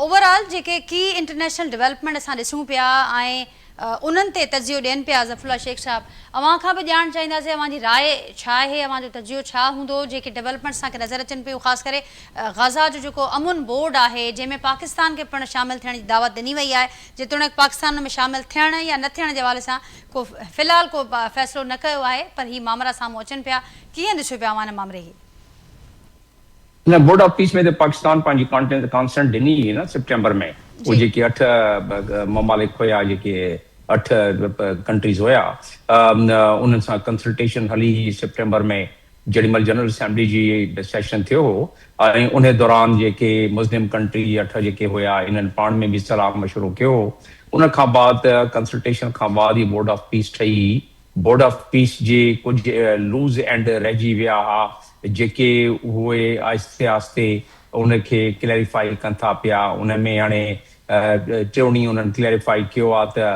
اوور آل جيڪي ڪي انٽرنيشنل ڊولپمينٽ اسان ڏسون پيا ۽ انهن تي تجزيو ڏين پيا ظفر الله شيخ صاحب اوهان کان به ڄاڻ چاهينداسين اوهان جي راء ڇا آهي اوهان جو تجزيو ڇا هوندو جيڪي ڊولپمينٽس اسان کي نظر اچن پيون خاص ڪري غزه جو جيڪو امن بورڊ آهي جنهن ۾ پاڪستان کي پڻ شامل ٿيڻ جي دعوت ڏني وئي آهي جيتوڻيڪ پاڪستان ان ۾ شامل ٿيڻ يا نه ٿيڻ جي حوالي سان ڪو في الحال ڪو فيصلو نه ڪيو آهي پر هي مامرا سامهون اچن پيا ڪيئن ڏسو پيا اوهان ان مامري کي؟ نه بورڊ آف پيس ۾ ته پاڪستان پنهنجي ڪانسنٽ ڏني هئي نه سيپٽمبر ۾ اهي جيڪي اٺ ممالڪ هيا جيڪي اٺ ڪنٽريز هيا انهن سان ڪنسلٽيشن هلي هئي سيپٽمبر ۾ جيڏي مهل جنرل اسيمبلي جي سيشن ٿيو هو ۽ انهي دوران جيڪي مسلم ڪنٽري اٺ جيڪي هيا انهن پاڻ ۾ به صلاح مشورو ڪيو هو ان کان بعد ڪنسلٽيشن کان بعد هي بورڊ آف پيس ٺهي هئي بورڊ آف پيس جي ڪجهه لوز اينڊ رهجي ويا ها جيڪي اهي آهستي آهستي ان کي ڪليريفائي ڪن ٿا پيا ان ۾ هاڻي ٽيون ڏينهن انهن ڪليريفائي ڪيو آ ته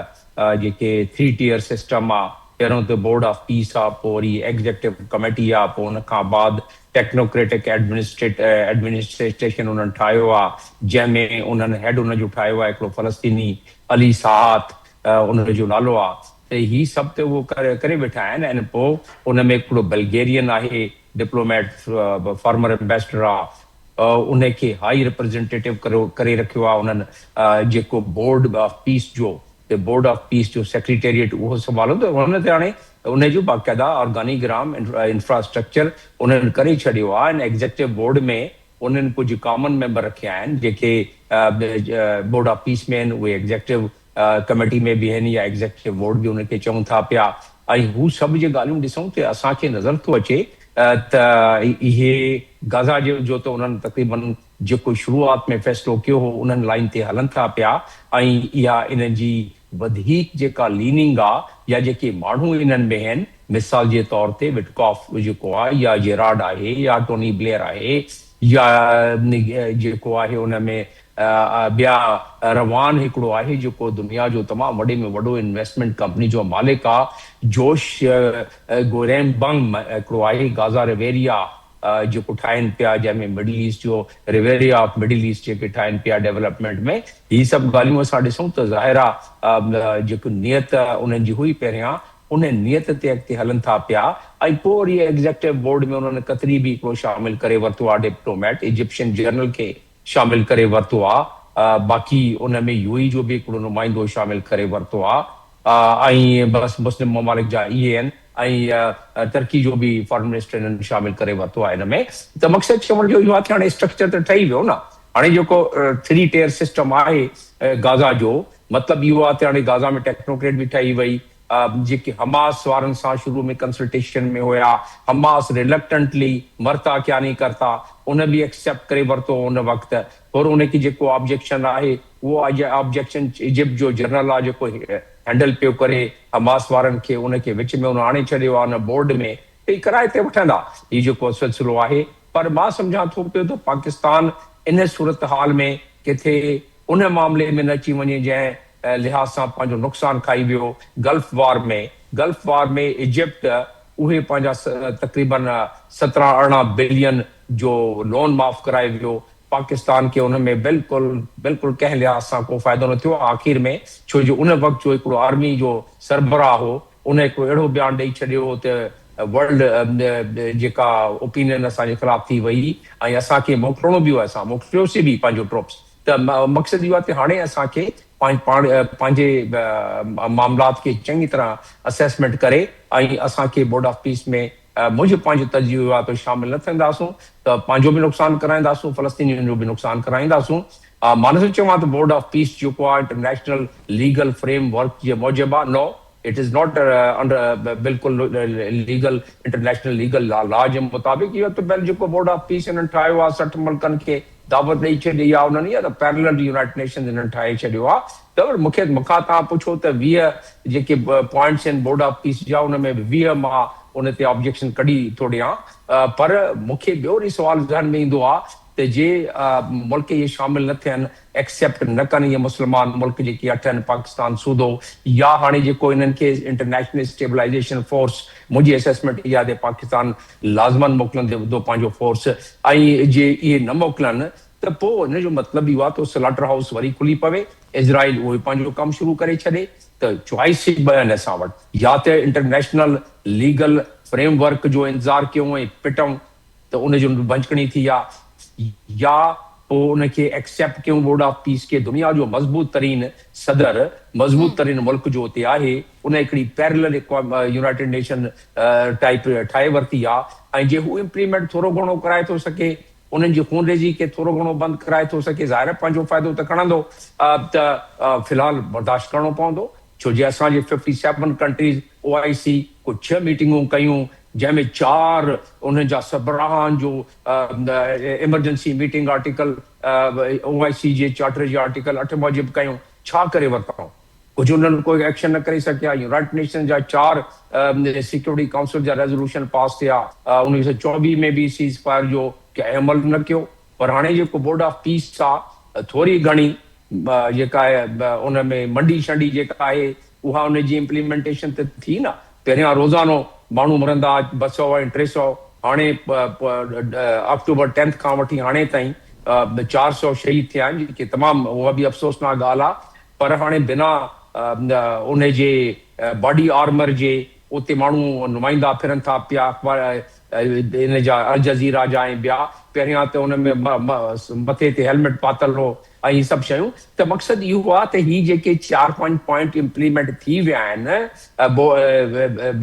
جيڪي ٿري ٽيئر سسٽم آ پهريون ته بورڊ آف پيس آ پوء وري ايگزيڪٽو ڪميٽي آ پوء ان کان بعد ٽيڪنوڪريٽڪ ايڊمنسٽريشن انهن ٺاهيو آ جنهن ۾ انهن هيڊ ان جو ٺاهيو آ هڪڙو فلسطيني علي ساعت ان جو نالو آ ته هي سڀ ته اهو ڪري ويٺا آهن ۽ پوء ان ۾ هڪڙو بلگيرين آهي ڊپلوميٽ فارمر ايمبيسڊر آ ان کي هائي ريپريزنٽيٽو ڪري رکيو آ انهن جيڪو بورڊ آف پيس جو ته بورڊ آف پيس جو سيڪريٽريٽ اهو سنڀالو ته ان تي هاڻي ان جو باقاعده آرگانيگرام انفراسٽرڪچر انهن ڪري ڇڏيو آ ۽ ايگزيڪٽو بورڊ ۾ انهن ڪجهه ڪامن ميمبر رکيا آهن جيڪي بورڊ آف پيس ۾ آهن اهي ايگزيڪٽو ڪميٽي ۾ به آهن يا ايگزيڪٽو بورڊ به ان کي چئون ٿا پيا ۽ هو سڀ جي ڳالهيون ڏسون ته اسان کي نظر ٿو اچي ته اهي غزه جي جو ته انهن تقريبن جيڪو شروعات ۾ فيصلو ڪيو هو انهن لائين تي هلن ٿا پيا ۽ اها انهن جي وڌيڪ جيڪا ليننگ آ يا جيڪي ماڻهو انهن ۾ آهن مثال جي طور تي وٽڪاف جيڪو آ يا جيرارڊ آهي يا ٽوني بليئر آهي يا جيڪو آهي ان ۾ ٻيا روان هڪڙو آهي جيڪو دنيا جو تمام وڏي ۾ وڏو انويسٽمينٽ ڪمپني جو مالڪ آ جوش گوريمبنگ هڪڙو آهي گازا ريويريا جيڪو ٺاهين پيا جنهن ۾ مڊل ايسٽ جو ريويريا آف مڊل ايسٽ جيڪي ٺاهين پيا ڊيولپمينٽ ۾ هي سڀ ڳالهيون اسان ڏسون ته ظاهر آ جيڪو نيت انهن جي هئي پهريان ان نيت تي اڳتي هلن ٿا پيا ۽ پوء وري ايگزيڪٽو بورڊ ۾ انهن قطري به هڪڙو شامل ڪري ورتو آ ڊپلوميٽ ايجپشن جنرل کي شامل ڪري ورتو آ باقي ان ۾ يو اي جو به هڪڙو نمائندو شامل ڪري ورتو آ ۽ بس مسلم ممالڪ جا اهي آهن ۽ ترڪي جو به فارن منسٽر انهن شامل ڪري ورتو آهي ان ۾ ته مقصد چوڻ جو اهو آهي ته هاڻي اسٽرڪچر ته ٺهي ويو نه هاڻي جيڪو ٿري ٽيئر سسٽم آهي گازا جو مطلب اهو آهي ته هاڻي گازا ۾ ٽيڪنوڪريٽ به ٺهي وئي جيڪي حماس وارن سان شروع ۾ ڪنسلٽيشن ۾ هيا حماس ريلڪٽنٽلي مرتا ڪيا نهين ڪرتا ان به ايڪسيپٽ ڪري ورتو ان وقت پر ان کي جيڪو آبجيڪشن آهي اهو آبجيڪشن ايجپٽ جو جنرل آ جيڪو هينڊل پيو ڪري حماس وارن کي ان کي وچ ۾ ان آڻي ڇڏيو آ ان بورڊ ۾ ته هي ڪرائي تي وٺندا هي جيڪو سلسلو آهي پر مان سمجهان ٿو پيو ته پاڪستان ان صورتحال ۾ ڪٿي ان معاملي ۾ نه اچي وڃي جنهن لحاظ سان پنهنجو نقصان کائي ويو Gulf war ۾ Gulf war ۾ Egypt اهي پنهنجا تقريبن 17 18 بلين جو لون معاف ڪرائي ويو پاڪستان کي ان ۾ بلڪل بلڪل ڪنهن لحاظ سان ڪو فائدو نه ٿيو آخر ۾ ڇو جو ان وقت جو هڪڙو آرمي جو سربراهه هو ان هڪڙو اهڙو بيان ڏئي ڇڏيو هو ته ورلڊ جيڪا اوپينين اسان جي خلاف ٿي وئي ۽ اسان کي موڪلڻو به هو اسان موڪليوسين به پنهنجو ٽروپس ته مقصد اهو آهي ته هاڻي اسان کي پاڻ پنهنجي معاملات کي چڱي طرح اسيسمينٽ ڪري ۽ اسان کي بورڊ آف پيس ۾ منهنجو پنهنجو تجزيو اهو آهي ته شامل نه ٿينداسون ته پنهنجو به نقصان ڪرائينداسون فلسطينين جو به نقصان ڪرائينداسون. مان نٿو چوان ته بورڊ آف پيس جيڪو آهي انٽرنيشنل ليگل فريم ورڪ جي موجب آهي نو it is not under بلڪل ليگل انٽرنيشنل ليگل لا جي مطابق اهو ته بل جيڪو بورڊ آف پيس انهن ٺاهيو آهي 60 ملڪن کي دعوت ڏئي ڇڏي آهي انهن يا ته پيرلل يونائيٽڊ نيشنز انهن ٺاهي ڇڏيو آهي ته مون کي مون کان توهان پڇو ته 20 جيڪي پوائنٽس آهن بورڊ آف پيس جا ان ۾ 20 مان ان تي آبجيڪشن ڪڍي ٿو ڏيان پر مون کي ٻيو وري سوال ذهن ۾ ايندو آهي ته جي ملڪ اهي شامل نه ٿين ايڪسيپٽ نه ڪن اهي مسلمان ملڪ جيڪي اٺ آهن پاڪستان سوڌو يا هاڻي جيڪو انهن کي انٽرنيشنل اسٽيبلائيزيشن فورس منهنجي اسيسمينٽ اها آهي ته پاڪستان لازمن موڪلندو پنهنجو فورس ۽ جي اهي نه موڪلن ته پوء ان جو مطلب اهو آهي ته سلاٽر هائوس وري کلي پوي اسرائيل اهو ئي پنهنجو ڪم شروع ڪري ڇڏي ته چوائس ئي ٻه آهن اسان وٽ يا ته انٽرنيشنل ليگل فريم ورڪ جو انتظار ڪيون ۽ پٽون ته ان جو ڀڃڪڻي ٿي آ يا پوء ان کي ايڪسيپٽ ڪيون بورڊ آف پيس کي دنيا جو مضبوط ترين صدر مضبوط ترين ملڪ جو اتي آهي ان هڪڙي پيرلل يونائيٽيڊ نيشن ٽائيپ ٺاهي ورتي آ ۽ جي هو امپليمينٽ ٿورو گهڻو ڪرائي ٿو سگهي انهن جي خونريزي کي ٿورو گهڻو بند ڪرائي ٿو سگهي، ظاهر آهي پنهنجو فائدو ته کڻندو ته في الحال برداشت ڪرڻو پوندو ڇو جي اسان جي fifty seven countries O I C ڪو ڇهه ميٽنگون ڪيون جنهن ۾ چار انهن جا سربراهن جو emergency meeting article O I C جي چارٽر جي آرٽيڪل اٺ موجب ڪيون ڇا ڪري ورتائون؟ ڪجهه انهن ڪو ايڪشن نه ڪري سگهيا. يونائيٽڊ نيشنز جا چار سيڪيورٽي ڪائونسل جا ريزولوشن پاس ٿيا، 1924 ۾ به سيز فائر جو ڪنهن عمل نه ڪيو پر هاڻي جيڪو بورڊ آف پيس آ ٿوري گهڻي جيڪا آهي ان ۾ منڊي شنڊي جيڪا آهي اها ان جي امپليمينٽيشن ته ٿي نه. پهريان روزانو ماڻهو مرندا 200 ۽ 300 هاڻي آڪٽوبر ٽينٿ کان وٺي هاڻي تائين 400 شهيد ٿيا آهن جيڪي تمام اها به افسوسناڪ ڳالهه آ پر هاڻي بنا ان جي باڊي آرمر جي اتي ماڻهو نمائندا ڦرن ٿا پيا اخبار ان جا الجزيره جا ۽ ٻيا پهريان ته ان ۾ مٿي تي هيلمٽ پاتل هو ۽ هي سڀ شيون ته مقصد اهو آهي ته هي جيڪي چار پنج پوائنٽ امپليمينٽ ٿي ويا آهن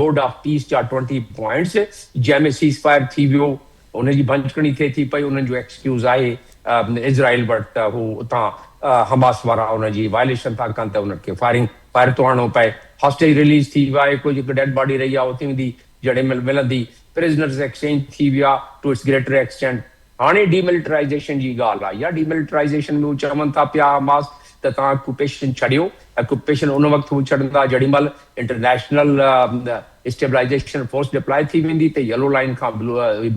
بورڊ آف پيس جا ٽوئنٽي پوائنٽس جنهن ۾ سيز فائر ٿي ويو ان جي ڀڃڪڻي ٿئي ٿي پئي انهن جو ايڪسڪيوز آهي اسرائيل وٽ ته هو اتان حماس وارا ان جي وائليشن ٿا ڪن ته انهن کي فائرنگ فائر ٿو هڻڻو پئي هاسٽيج رليز ٿي ويو آهي ڪجهه هڪ ڊيڊ باڊي رهي آهي اتي ويندي جڏهن مهل ملندي پرزنرز ايڪسچينج ٿي ويا ٽو it's greater extent هاڻي ڊي ملٽرائيزيشن جي ڳالهه آئي آهي ڊي ملٽرائيزيشن ۾ هو چون ٿا پيا حماس ته توهان اڪوپيشن ڇڏيو اڪوپيشن ان وقت هو ڇڏندا جڏهن مهل انٽرنيشنل اسٽيبلائيزيشن فورس ڊپلائي ٿي ويندي ته يلو لائين کان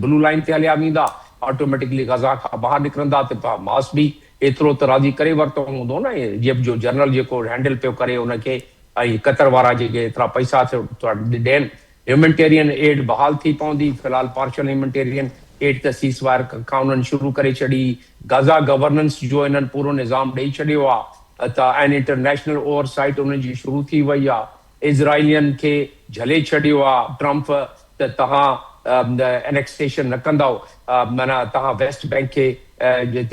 بلو لائين تي هليا ويندا، آٽوميٽڪلي غزه کان ٻاهر نڪرندا ته حماس به ايترو ته راضي ڪري ورتو هوندو نه ايجپٽ جو جنرل جيڪو هينڊل پيو ڪري ان کي ۽ قطر وارا جيڪي ايترا پئسا ٿا ڏين هيومنٽيرين ايڊ بحال ٿي پوندي في الحال پارشل هيومنٽيرين ايڊ ته سيس وائر کان انهن شروع ڪري ڇڏي غزه گورننس جو انهن پورو نظام ڏئي ڇڏيو آ ته ۽ انٽرنيشنل اوور سائيٽ انهن جي شروع ٿي وئي آ. اسرائيلين کي جهلي ڇڏيو آ ٽرمپ ته توهان انيڪسيشن نه ڪندؤ معنيٰ توهان ويسٽ بينڪ کي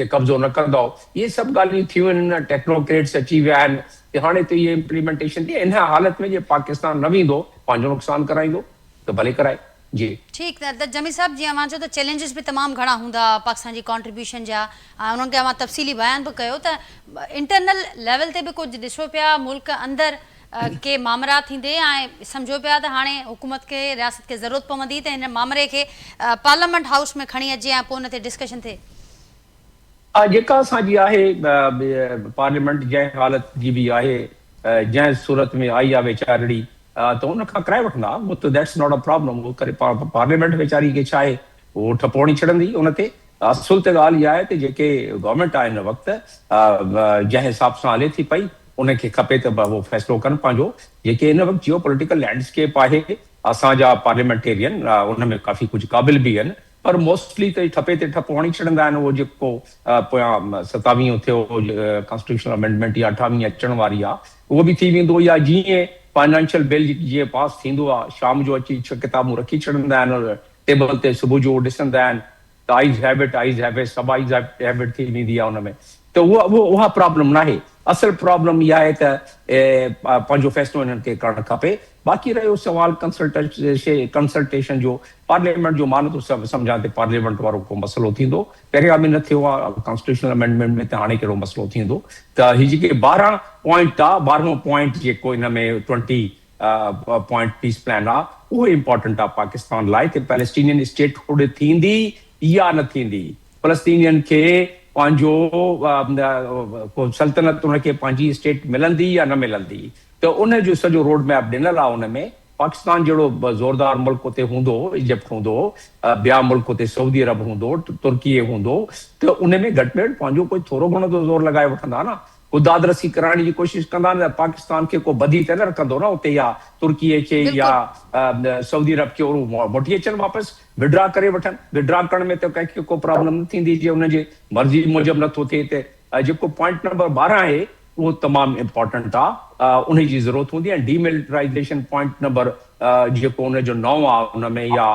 تي قبضو نه ڪندؤ اهي سڀ ڳالهيون ٿيون آهن ٽيڪنوڪريٽس اچي ويا آهن ته هاڻي ته اهي امپليمينٽيشن ٿي ان حالت ۾ جي پاڪستان نه ويندو پنهنجو نقصان ڪرائيندو ته ڀلي ڪرائي جي. ٺيڪ ته جميل صاحب جيئن اوهان چيو ته چئلينجز به تمام گهڻا هوندا پاڪستان جي ڪانٽريبيوشن جا ۽ انهن کي اوهان تفصيلي بيان به ڪيو ته انٽرنل ليول تي به ڪجهه ڏسو پيا ملڪ اندر ڪي مامرا ٿيندي ۽ سمجهو پيا ته هاڻي حڪومت کي رياست کي ضرورت پوندي ته هن مامري کي پارليامينٽ هائوس ۾ کڻي اچجي ۽ پوء ان تي ڊسڪشن ٿئي. جيڪا اسان جي آهي پارليامينٽ جنهن حالت جي به آهي جنهن صورت ۾ آئي آهي ويچارڙي ته ان کان ڪرائي وٺندا اهو ته that's not a problem اهو ڪري پارليامينٽ ويچاري کي ڇا آهي اهو ٺپو هڻي ڇڏندي ان تي اصل ته ڳالهه اها آهي ته جيڪي گورنمينٽ آهي هن وقت جنهن حساب سان هلي ٿي پئي ان کي کپي ته اهو فيصلو ڪن پنهنجو جيڪي هن وقت جيو پوليٽيڪل لينڊسڪيپ آهي اسان جا پارليامينٽيرين ان ۾ ڪافي ڪجهه قابل به آهن پر موسٽلي ته ٺپي تي ٺپو هڻي ڇڏندا آهن اهو جيڪو پويان ستاويهون ٿيو ڪانسٽيٽيوشنل امينڊمينٽ يا اٺاويهين اچڻ واري آهي اهو به ٿي ويندو يا جيئن فائنانشل بل جيئن پاس ٿيندو آهي شام جو اچي ڇهه ڪتابون رکي ڇڏندا آهن ٽيبل تي صبح جو ڏسندا آهن ته eyes have it eyes have it سڀ آئيز have it ٿي ويندي آهي ان ۾ ته اهو اها پرابلم ناهي اصل پرابلم اها آهي ته پنهنجو فيصلو انهن کي ڪرڻ کپي باقي رهيو سوال ڪنسلٽيشن جو پارليامينٽ جو مان نٿو سمجهان ته پارليامينٽ وارو ڪو مسئلو ٿيندو پهريان به نه ٿيو آهي ڪانسٽيٽيوشنل امينڊمينٽ ۾ ته هاڻي ڪهڙو مسئلو ٿيندو ته هي جيڪي 12 پوائنٽ آهي ٻارهون پوائنٽ جيڪو ان ۾ 20 پوائنٽ پيس پلان آ اهو امپارٽنٽ آ پاڪستان لاء ته پيلسٽينين اسٽيٽ هوڏي ٿيندي يا نه ٿيندي فلسطينين کي پنهنجو ڪو سلطنت ان کي پنهنجي اسٽيٽ ملندي يا نه ملندي ته ان جو سڄو روڊ ميپ ڏنل آ ان ۾ پاڪستان جهڙو زوردار ملڪ اتي هوندو ايجپٽ هوندو ٻيا ملڪ اتي سعودي عرب هوندو ترڪي هوندو ته ان ۾ گهٽ ۾ گهٽ پنهنجو ڪوئي ٿورو گهڻو ته زور لڳائي وٺندا نه ڪو داد رسي ڪرائڻ جي ڪوشش ڪندا نه ته پاڪستان کي ڪو ٻڌي ته نه رکندو نه اتي يا ترڪي کي يا سعودي عرب کي اهو موٽي اچن واپس وڊرا ڪري وٺن وڊرا ڪرڻ ۾ ته ڪنهن کي ڪو پرابلم نه ٿيندي جي انهن جي مرضي موجب نه ٿو ٿئي ته جيڪو پوائنٽ نمبر 12 آهي اهو تمام امپارٽنٽ آ انهي جي ضرورت هوندي ۽ ڊي ملٽرائيزيشن پوائنٽ نمبر جيڪو ان جو 9 آ ان ۾ يا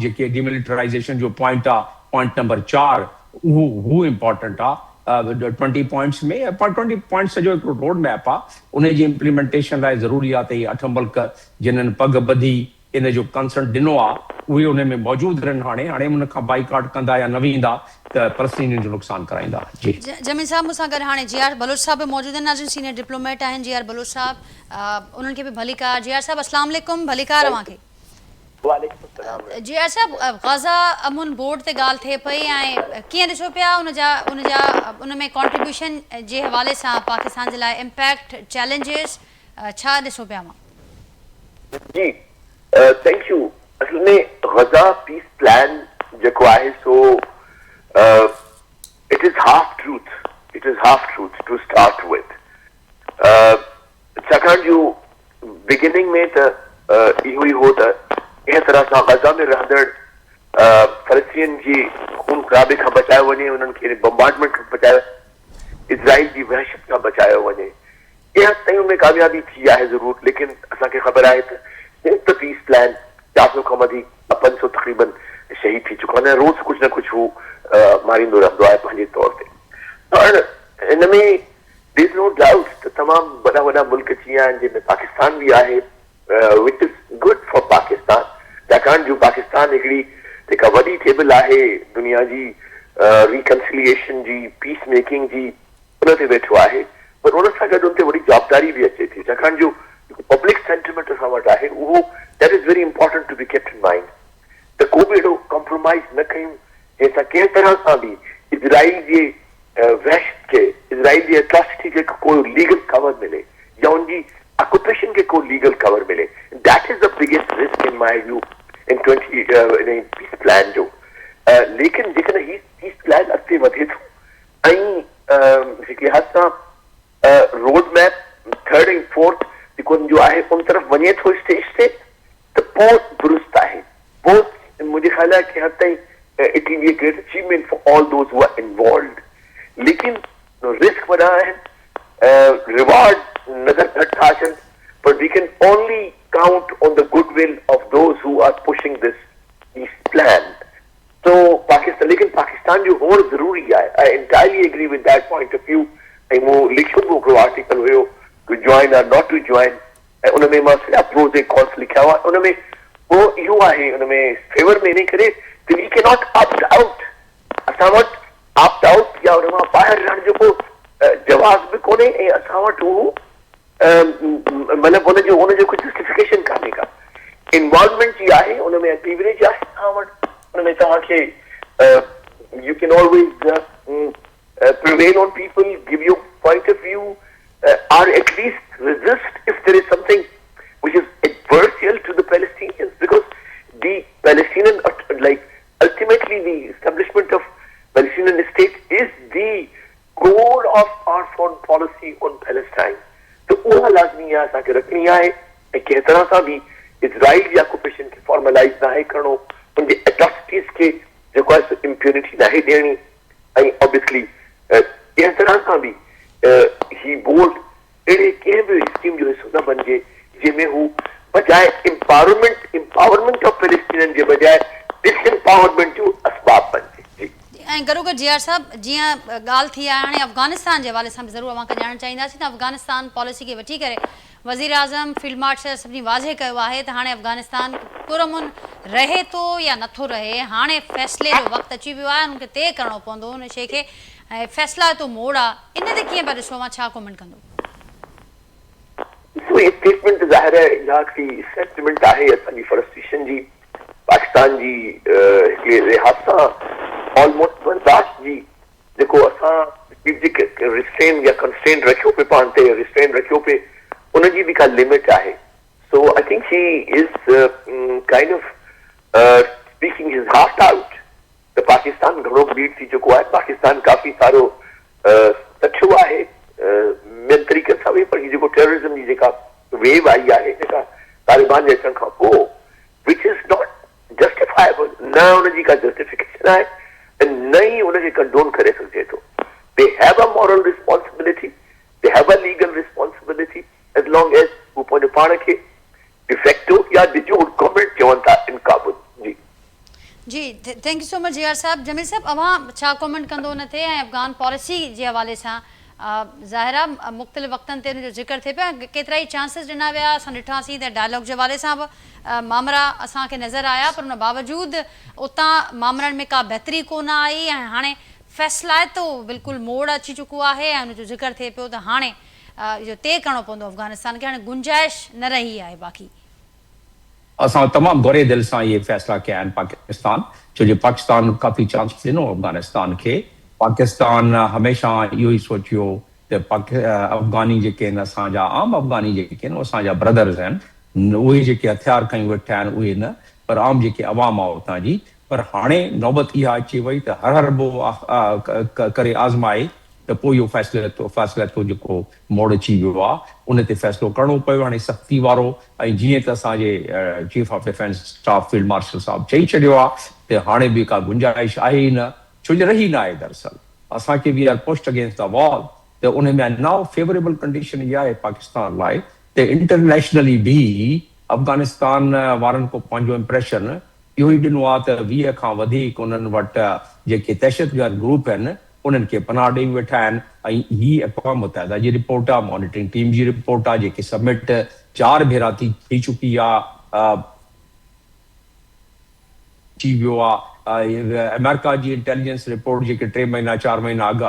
جيڪي ڊي ملٽرائيزيشن جو پوائنٽ آ پوائنٽ نمبر 4 اهو هو امپارٽنٽ آ ٽوئنٽي پوائنٽس ۾ ٽوئنٽي پوائنٽس سڄو هڪڙو روڊ ميپ آ انهي جي امپليمينٽيشن لاء ضروري آ ته اهي اٺ ملڪ جنھن پڳ ٻڌي ان جو ڪنسنٽ ڏنو آ اهي ان ۾ موجود رهن هاڻي هاڻي ان کان بائيڪاٽ ڪندا يا نه ويندا ته فلسطينين جو نقصان ڪرائيندا. جي. جميل صاحب مون سان گڏ هاڻي جي آر بلوچ صاحب به موجود آهن ناظرين سينيئر ڊپلوميٽ آهن جي آر بلوچ صاحب انهن کي به ڀليڪار جي آر صاحب اسلام عليڪم ڀليڪار اوهان کي. وعليڪم السلام. جي آر صاحب غزه امن بورڊ تي ڳالهه ٿئي پئي ۽ ڪيئن ڏسو پيا ان جا ان جا ان ۾ ڪانٽريبيوشن جي حوالي سان پاڪستان جي لاء امپيڪٽ چئلينجز ڇا ڏسو پيا اوهان؟ جي thank you اصل ۾ غزه پيس پلان جيڪو آهي سو it is half truth it is half truth to start with ڇاڪاڻ جو بگننگ ۾ ته اهو ئي هو ته ڪنهن طرح سان غزه ۾ رهندڙ فلسطينين جي خون خرابي کان بچايو وڃي انهن کي بمبارڊمينٽ کان بچايو اسرائيل جي وحشت کان بچايو وڃي ڪنهن حد تائين ان ۾ ڪاميابي ٿي آهي ضرور ليڪن اسان کي خبر آهي ته سنس the peace plan 400 کان وڌيڪ يا 500 تقريبن شهيد ٿي چڪا آهن ۽ روز ڪجهه نه ڪجهه هو ماريندو رهندو آهي پنهنجي طور تي. هاڻ ان ۾ There is no doubt ته تمام وڏا وڏا ملڪ اچي ويا آهن جنهن ۾ پاڪستان به آهي which is good for Pakistan ڇاڪاڻ جو پاڪستان هڪڙي جيڪا وڏي ٽيبل آهي دنيا جي ريڪنسليئيشن جي پيس ميڪنگ جي ان تي ويٺو آهي پر ان سان گڏ ان تي وڏي جوابداري به اچي ٿي ڇاڪاڻ جو جيڪو پبلڪ سينٽيمينٽ اسان وٽ آهي اهو that is very important to be kept in mind ته ڪو به اهڙو ڪمپرومائيز نه ڪيون جنهن سان ڪنهن طرح سان به اسرائيل جي وحشت کي اسرائيل جي اٽراسٽي کي ڪو ليگل ڪور ملي يا ان جي آڪوپيشن کي ڪو ليگل ڪور ملي that is the biggest risk in my view in twenty in peace plan جو ليڪن جيڪڏهن هي پيس پلان اڳتي وڌي ٿو ۽ هڪ لحاظ سان روڊ ميپ ٿرڊ ۽ فورٿ جيڪو ان جو آهي ان طرف وڃي ٿو اسٽيج تي ته پوء درست آهي پوء منهنجي خيال آهي ڪنهن حد تائين it will be a great achievement for all those who are involved ليڪن رسڪ وڏا آهن ريوارڊ نظر گهٽ ٿا اچن پر we can only count on the good will of those who are pushing this peace plan so Pakistan ليڪن پاڪستان جو هئڻ ضروري آهي I entirely agree with that point of view ۽ مون لکيو به هڪڙو article have to join or not to join ۽ ان ۾ مان سڄا پروز ۽ ڪانس لکيا هئا ان ۾ پرو اهو آهي ان ۾ فيور ۾ انهي ڪري ته V K not opt out اسان وٽ آپٽ آئوٽ يا ان مان ٻاهر رهڻ جو ڪو جواز به ڪونهي ۽ اسان وٽ اهو مطلب ان جو ان جو ڪو جسٽيفڪيشن ڪانهي ڪا انوالومينٽ جي آهي ان ۾ ليوريج آهي توهان وٽ ان ۾ توهان کي you can always prevail on people give your point of view or at least resist if there is something which is adversarial to the Palestinians because the Palestinian like ultimately the establishment of Palestinian state is the goal of our foreign policy on Palestine ته اها لازمي آهي اسان کي رکڻي آهي ۽ ڪنهن طرح سان به اسرائيل جي آڪوپيشن کي فارملائيز ناهي ڪرڻو ان جي اٽراسٽيز کي جيڪو آهي سو امپيونٽي ناهي ڏيڻي ۽ آبويسلي ڪنهن طرح سان به هي بورڊ اهڙي ڪنهن به اسڪيم جو حصو نه بنجي جنهن ۾ هو بجاء امپاورمينٽ امپاورمينٽ آف فلسطينين جي بجاء ڊس امپاورمينٽ جو اسباب بنجي. جي. ۽ گڏوگڏ جي آر صاحب جيئن ڳالهه ٿي آهي هاڻي افغانستان جي حوالي سان به ضرور اوهان کان ڄاڻڻ چاهينداسين ته افغانستان پاليسي کي وٺي ڪري وزيراعظم فيلڊ مارشل سڀني واضح ڪيو آهي ته هاڻي افغانستان پرامن رهي ٿو يا نٿو رهي هاڻي فيصلي جو وقت اچي ويو آهي انهن کي طئي ڪرڻو پوندو ان شيء کي ۽ فيصلائتو موڙ آ ان تي ڪيئن پيا ڏسو اوهان ڇا ڪمينٽ ڪندو. ڏسو هي اسٽيٽمينٽ ته ظاهر آهي اها هڪڙي سينٽيمينٽ آهي اسان جي فرسٽريشن جي پاڪستان جي هڪڙي لحاظ سان آلموسٽ برداشت جي جيڪو اسان اسٽريٽجڪ ريسٽرين يا ڪنسٽرينٽ رکيو پئي پاڻ تي ريسٽرين رکيو پئي ان جي به ڪا لمٽ آهي so I think he is kind of speaking his heart out ته پاڪستان گهڻو بليڊ ٿي چڪو آهي، پاڪستان ڪافي سارو سٺيو آهي ٻين طريقن سان به پر هي جيڪو ٽيررزم جي جيڪا ويو آئي آهي جيڪا طالبان جي اچڻ کان پوء which is not justifiable نه ان جي ڪا جسٽيفڪيشن آهي ۽ نه ئي ان کي ڪنڊون ڪري سگهجي ٿو they have a moral responsibility they have a legal responsibility as long as هو پنهنجو پاڻ کي ڊيفيڪٽو يا ڊيجور گورنمينٽ چون ٿا ان ڪابل جي. جي thank you so much جي آر صاحب جميل صاحب اوهان ڇا ڪمينٽ ڪندو ان تي ۽ افغان پاليسي جي حوالي سان ظاهر آ مختلف وقتن تي ان جو ذڪر ٿئي پيو ۽ ڪيترائي چانسز ڏنا ويا، اسان ڏٺاسين ته ڊائلاگ جي حوالي سان به مامرا اسان کي نظر آيا پر ان باوجود اتان مامرن ۾ ڪا بهتري ڪو نه آئي ۽ هاڻي فيصلائتو بلڪل موڙ اچي چڪو آهي ۽ ان جو ذڪر ٿئي پيو ته هاڻي اهو طئي ڪرڻو پوندو افغانستان کي هاڻي گنجائش نه رهي آهي باقي. اسان تمام بري دل سان اهي فيصلا ڪيا آهن پاڪستان ڇو جو پاڪستان ڪافي چانس ڏنو افغانستان کي پاڪستان هميشه اهو ئي سوچيو ته افغاني جيڪي آهن اسان جا عام افغاني جيڪي آهن اسان جا برادرز آهن اهي جيڪي هٿيار کنيون ويٺا آهن اهي نه پر عام جيڪي عوام آهي اتان جي پر هاڻي نوبت اها اچي وئي ته هر حربو ڪري آزمائي ته پوء اهو فيصلائتو فاصلائتو جيڪو موڙ اچي ويو آهي ان تي فيصلو ڪرڻو پيو هاڻي سختي وارو ۽ جيئن ته اسان جي chief of defence staff field marshal صاحب چئي ڇڏيو آهي ته هاڻي به ڪا گنجائش آهي ئي نه ڇو جو رهي نه آهي دراصل اسان کي we are pushed against the wall ته ان ۾ نائو فيوريبل ڪنڊيشن اها آهي پاڪستان لاء ته انٽرنيشنلي به افغانستان وارن ڪو پنهنجو امپريشن اهو ئي ڏنو آهي ته 20 کان وڌيڪ انهن وٽ جيڪي دهشتگرد گروپ آهن انهن کي پناهه ڏئي ويٺا آهن ۽ هي اقوام متحده جي رپورٽ آهي، مانيٽرنگ ٽيم جي رپورٽ آهي جيڪي سبمٽ چار ڀيرا ٿي چڪي آهي. ٿي ويو آهي آمريڪا جي انٽيليجنس رپورٽ جيڪي ٽي مهينا چار مهينا اڳ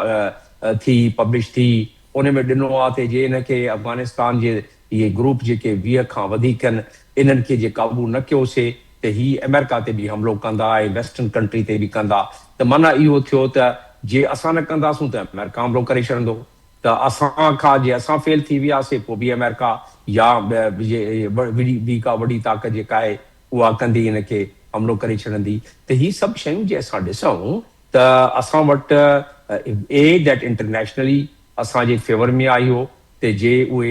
ٿي پبلش ٿي ان ۾ ڏنو آهي ته جي ان کي افغانستان جي اهي گروپ جيڪي 20 کان وڌيڪ آهن انهن کي جي قابو نه ڪيوسي ته هي آمريڪا تي به حملو ڪندا ۽ ويسٽرن ڪنٽري تي به ڪندا ته معنيٰ اهو ٿيو ته جي اسان نه ڪنداسون ته آمريڪا حملو ڪري ڇڏندو ته اسان کان جي اسان فيل ٿي وياسي پوء به آمريڪا يا ٻي ڪا وڏي طاقت جيڪا آهي اها ڪندي ان کي حملو ڪري ڇڏندي ته هي سڀ شيون جي اسان ڏسون ته اسان وٽ اي that internationally اسان جي فيور ۾ آهي اهو ته جي اهي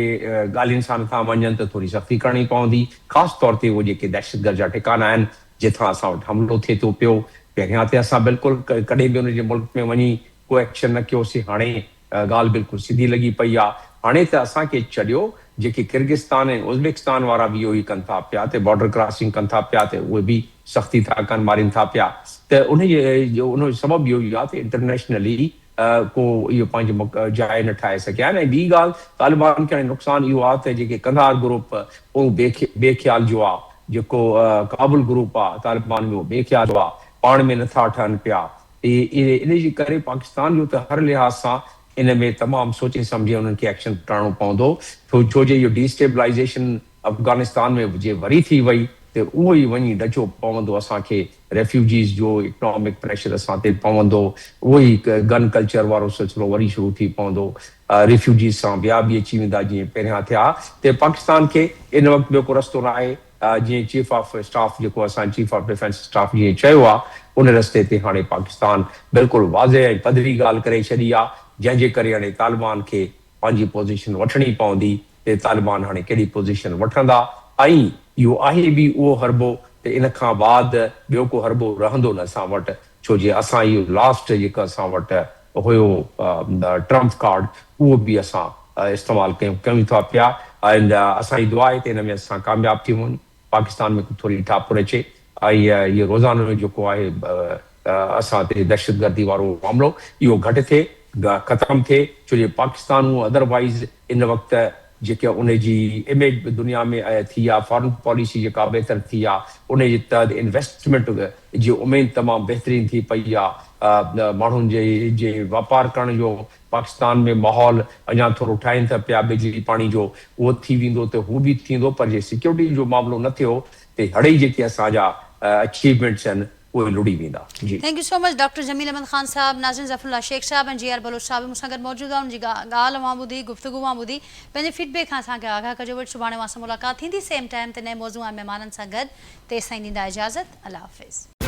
ڳالهين سان نٿا مڃن ته ٿوري سختي ڪرڻي پوندي خاص طور تي اهي جيڪي دهشتگرد جا ٺڪانا آهن جتان اسان وٽ حملو ٿئي ٿو پيو پهريان ته اسان بلڪل ڪڏهن به ان جي ملڪ ۾ وڃي ڪو ايڪشن نه ڪيوسين هاڻي ڳالهه بلڪل سڌي لڳي پئي آ. هاڻي ته اسان کي ڇڏيو، جيڪي ڪرغستان ۽ ازبڪستان وارا به اهو ئي ڪن ٿا پيا ته بارڊر ڪراسنگ ڪن ٿا پيا ته اهي به سختي ٿا ڪن مارين ٿا پيا ته انهي جو ان جو سبب اهو ئي آ ته انٽرنيشنلي ڪو اهو پنهنجي جاء نه ٺاهي سگهيا آهن ۽ ٻي ڳالهه طالبان کي هاڻي نقصان اهو آ ته جيڪي قنڌار گروپ اهو بي خيال جو آ جيڪو ڪابل گروپ آ طالبان ۾ اهو بي خيال جو آ پاڻ ۾ نٿا ٺهن پيا ان جي ڪري پاڪستان جو ته هر لحاظ سان ان ۾ تمام سوچي سمجهي انهن کي ايڪشن ڪرڻو پوندو ڇو جو اهو ڊي اسٽيبلائيزيشن افغانستان ۾ جي وري ٿي وئي ته اهو ئي وڃي ڏچو پوندو اسان کي ريفيوجيز جو اڪنامڪ پريشر اسان تي پوندو اهو ئي گن ڪلچر وارو سلسلو وري شروع ٿي پوندو ريفيوجيز سان ٻيا به اچي ويندا جيئن پهريان ٿيا ته پاڪستان کي ان وقت ٻيو ڪو رستو ناهي. جيئن چيف آف اسٽاف جيڪو اسان چيف آف ڊفينس اسٽاف جيئن چيو آ ان رستي تي هاڻي پاڪستان بلڪل واضح ۽ پڌري ڳالهه ڪري ڇڏي آ جنهن جي ڪري هاڻي طالبان کي پنهنجي پوزيشن وٺڻي پوندي ته طالبان هاڻي ڪهڙي پوزيشن وٺندا ۽ اهو آهي به اهو حربو ته ان کان بعد ٻيو ڪو حربو رهندو نه اسان وٽ ڇو جي اسان اهو لاسٽ جيڪو اسان وٽ هيو ٽرمف ڪارڊ اهو به اسان استعمال ڪيون ڪيون ٿا پيا ۽ اسان جي دعا آهي ته ان ۾ اسان ڪامياب ٿي وڃون پاڪستان ۾ ٿوري ٺاپر اچي ۽ اهو روزانو جيڪو آهي اسان تي دهشتگردي وارو معاملو اهو گهٽ ٿئي ختم ٿئي ڇو جو پاڪستان هو ادر وائيز ان وقت جيڪي ان جي اميج به دنيا ۾ ٿي آهي فارن پاليسي جيڪا بهتر ٿي آهي ان جي تحت انويسٽمينٽ جي اميد تمام بهترين ٿي پئي آهي ماڻهن جي جي واپار ڪرڻ جو پاڪستان ۾ ماحول اڃا ٿورو ٺاهين ٿا پيا بجلي پاڻي جو اهو ٿي ويندو ته هو به ٿيندو پر جي سيڪيورٽي جو معاملو نه ٿيو ته هڙئي جيڪي اسان جا اچيومينٽس آهن اهي لڙهي ويندا جي. Thank you so much doctor Jamil Ahmed Khan صاحب ناظرين ظفر الله شيخ صاحب ۽ جي آر بلوچ صاحب به مون سان گڏ موجود هئا انهن جي ڳالهه اوهان ٻڌي گفتگو اوهان ٻڌي پنهنجي فيڊ بيڪ کان اسان کي آگاهه ڪجو وٽ سڀاڻي اوهان سان ملاقات ٿيندي سيم ٽائيم تي نئين موضوع ۽ مهمانن سان گڏ تيستائين ڏيندا اجازت الله حافظ.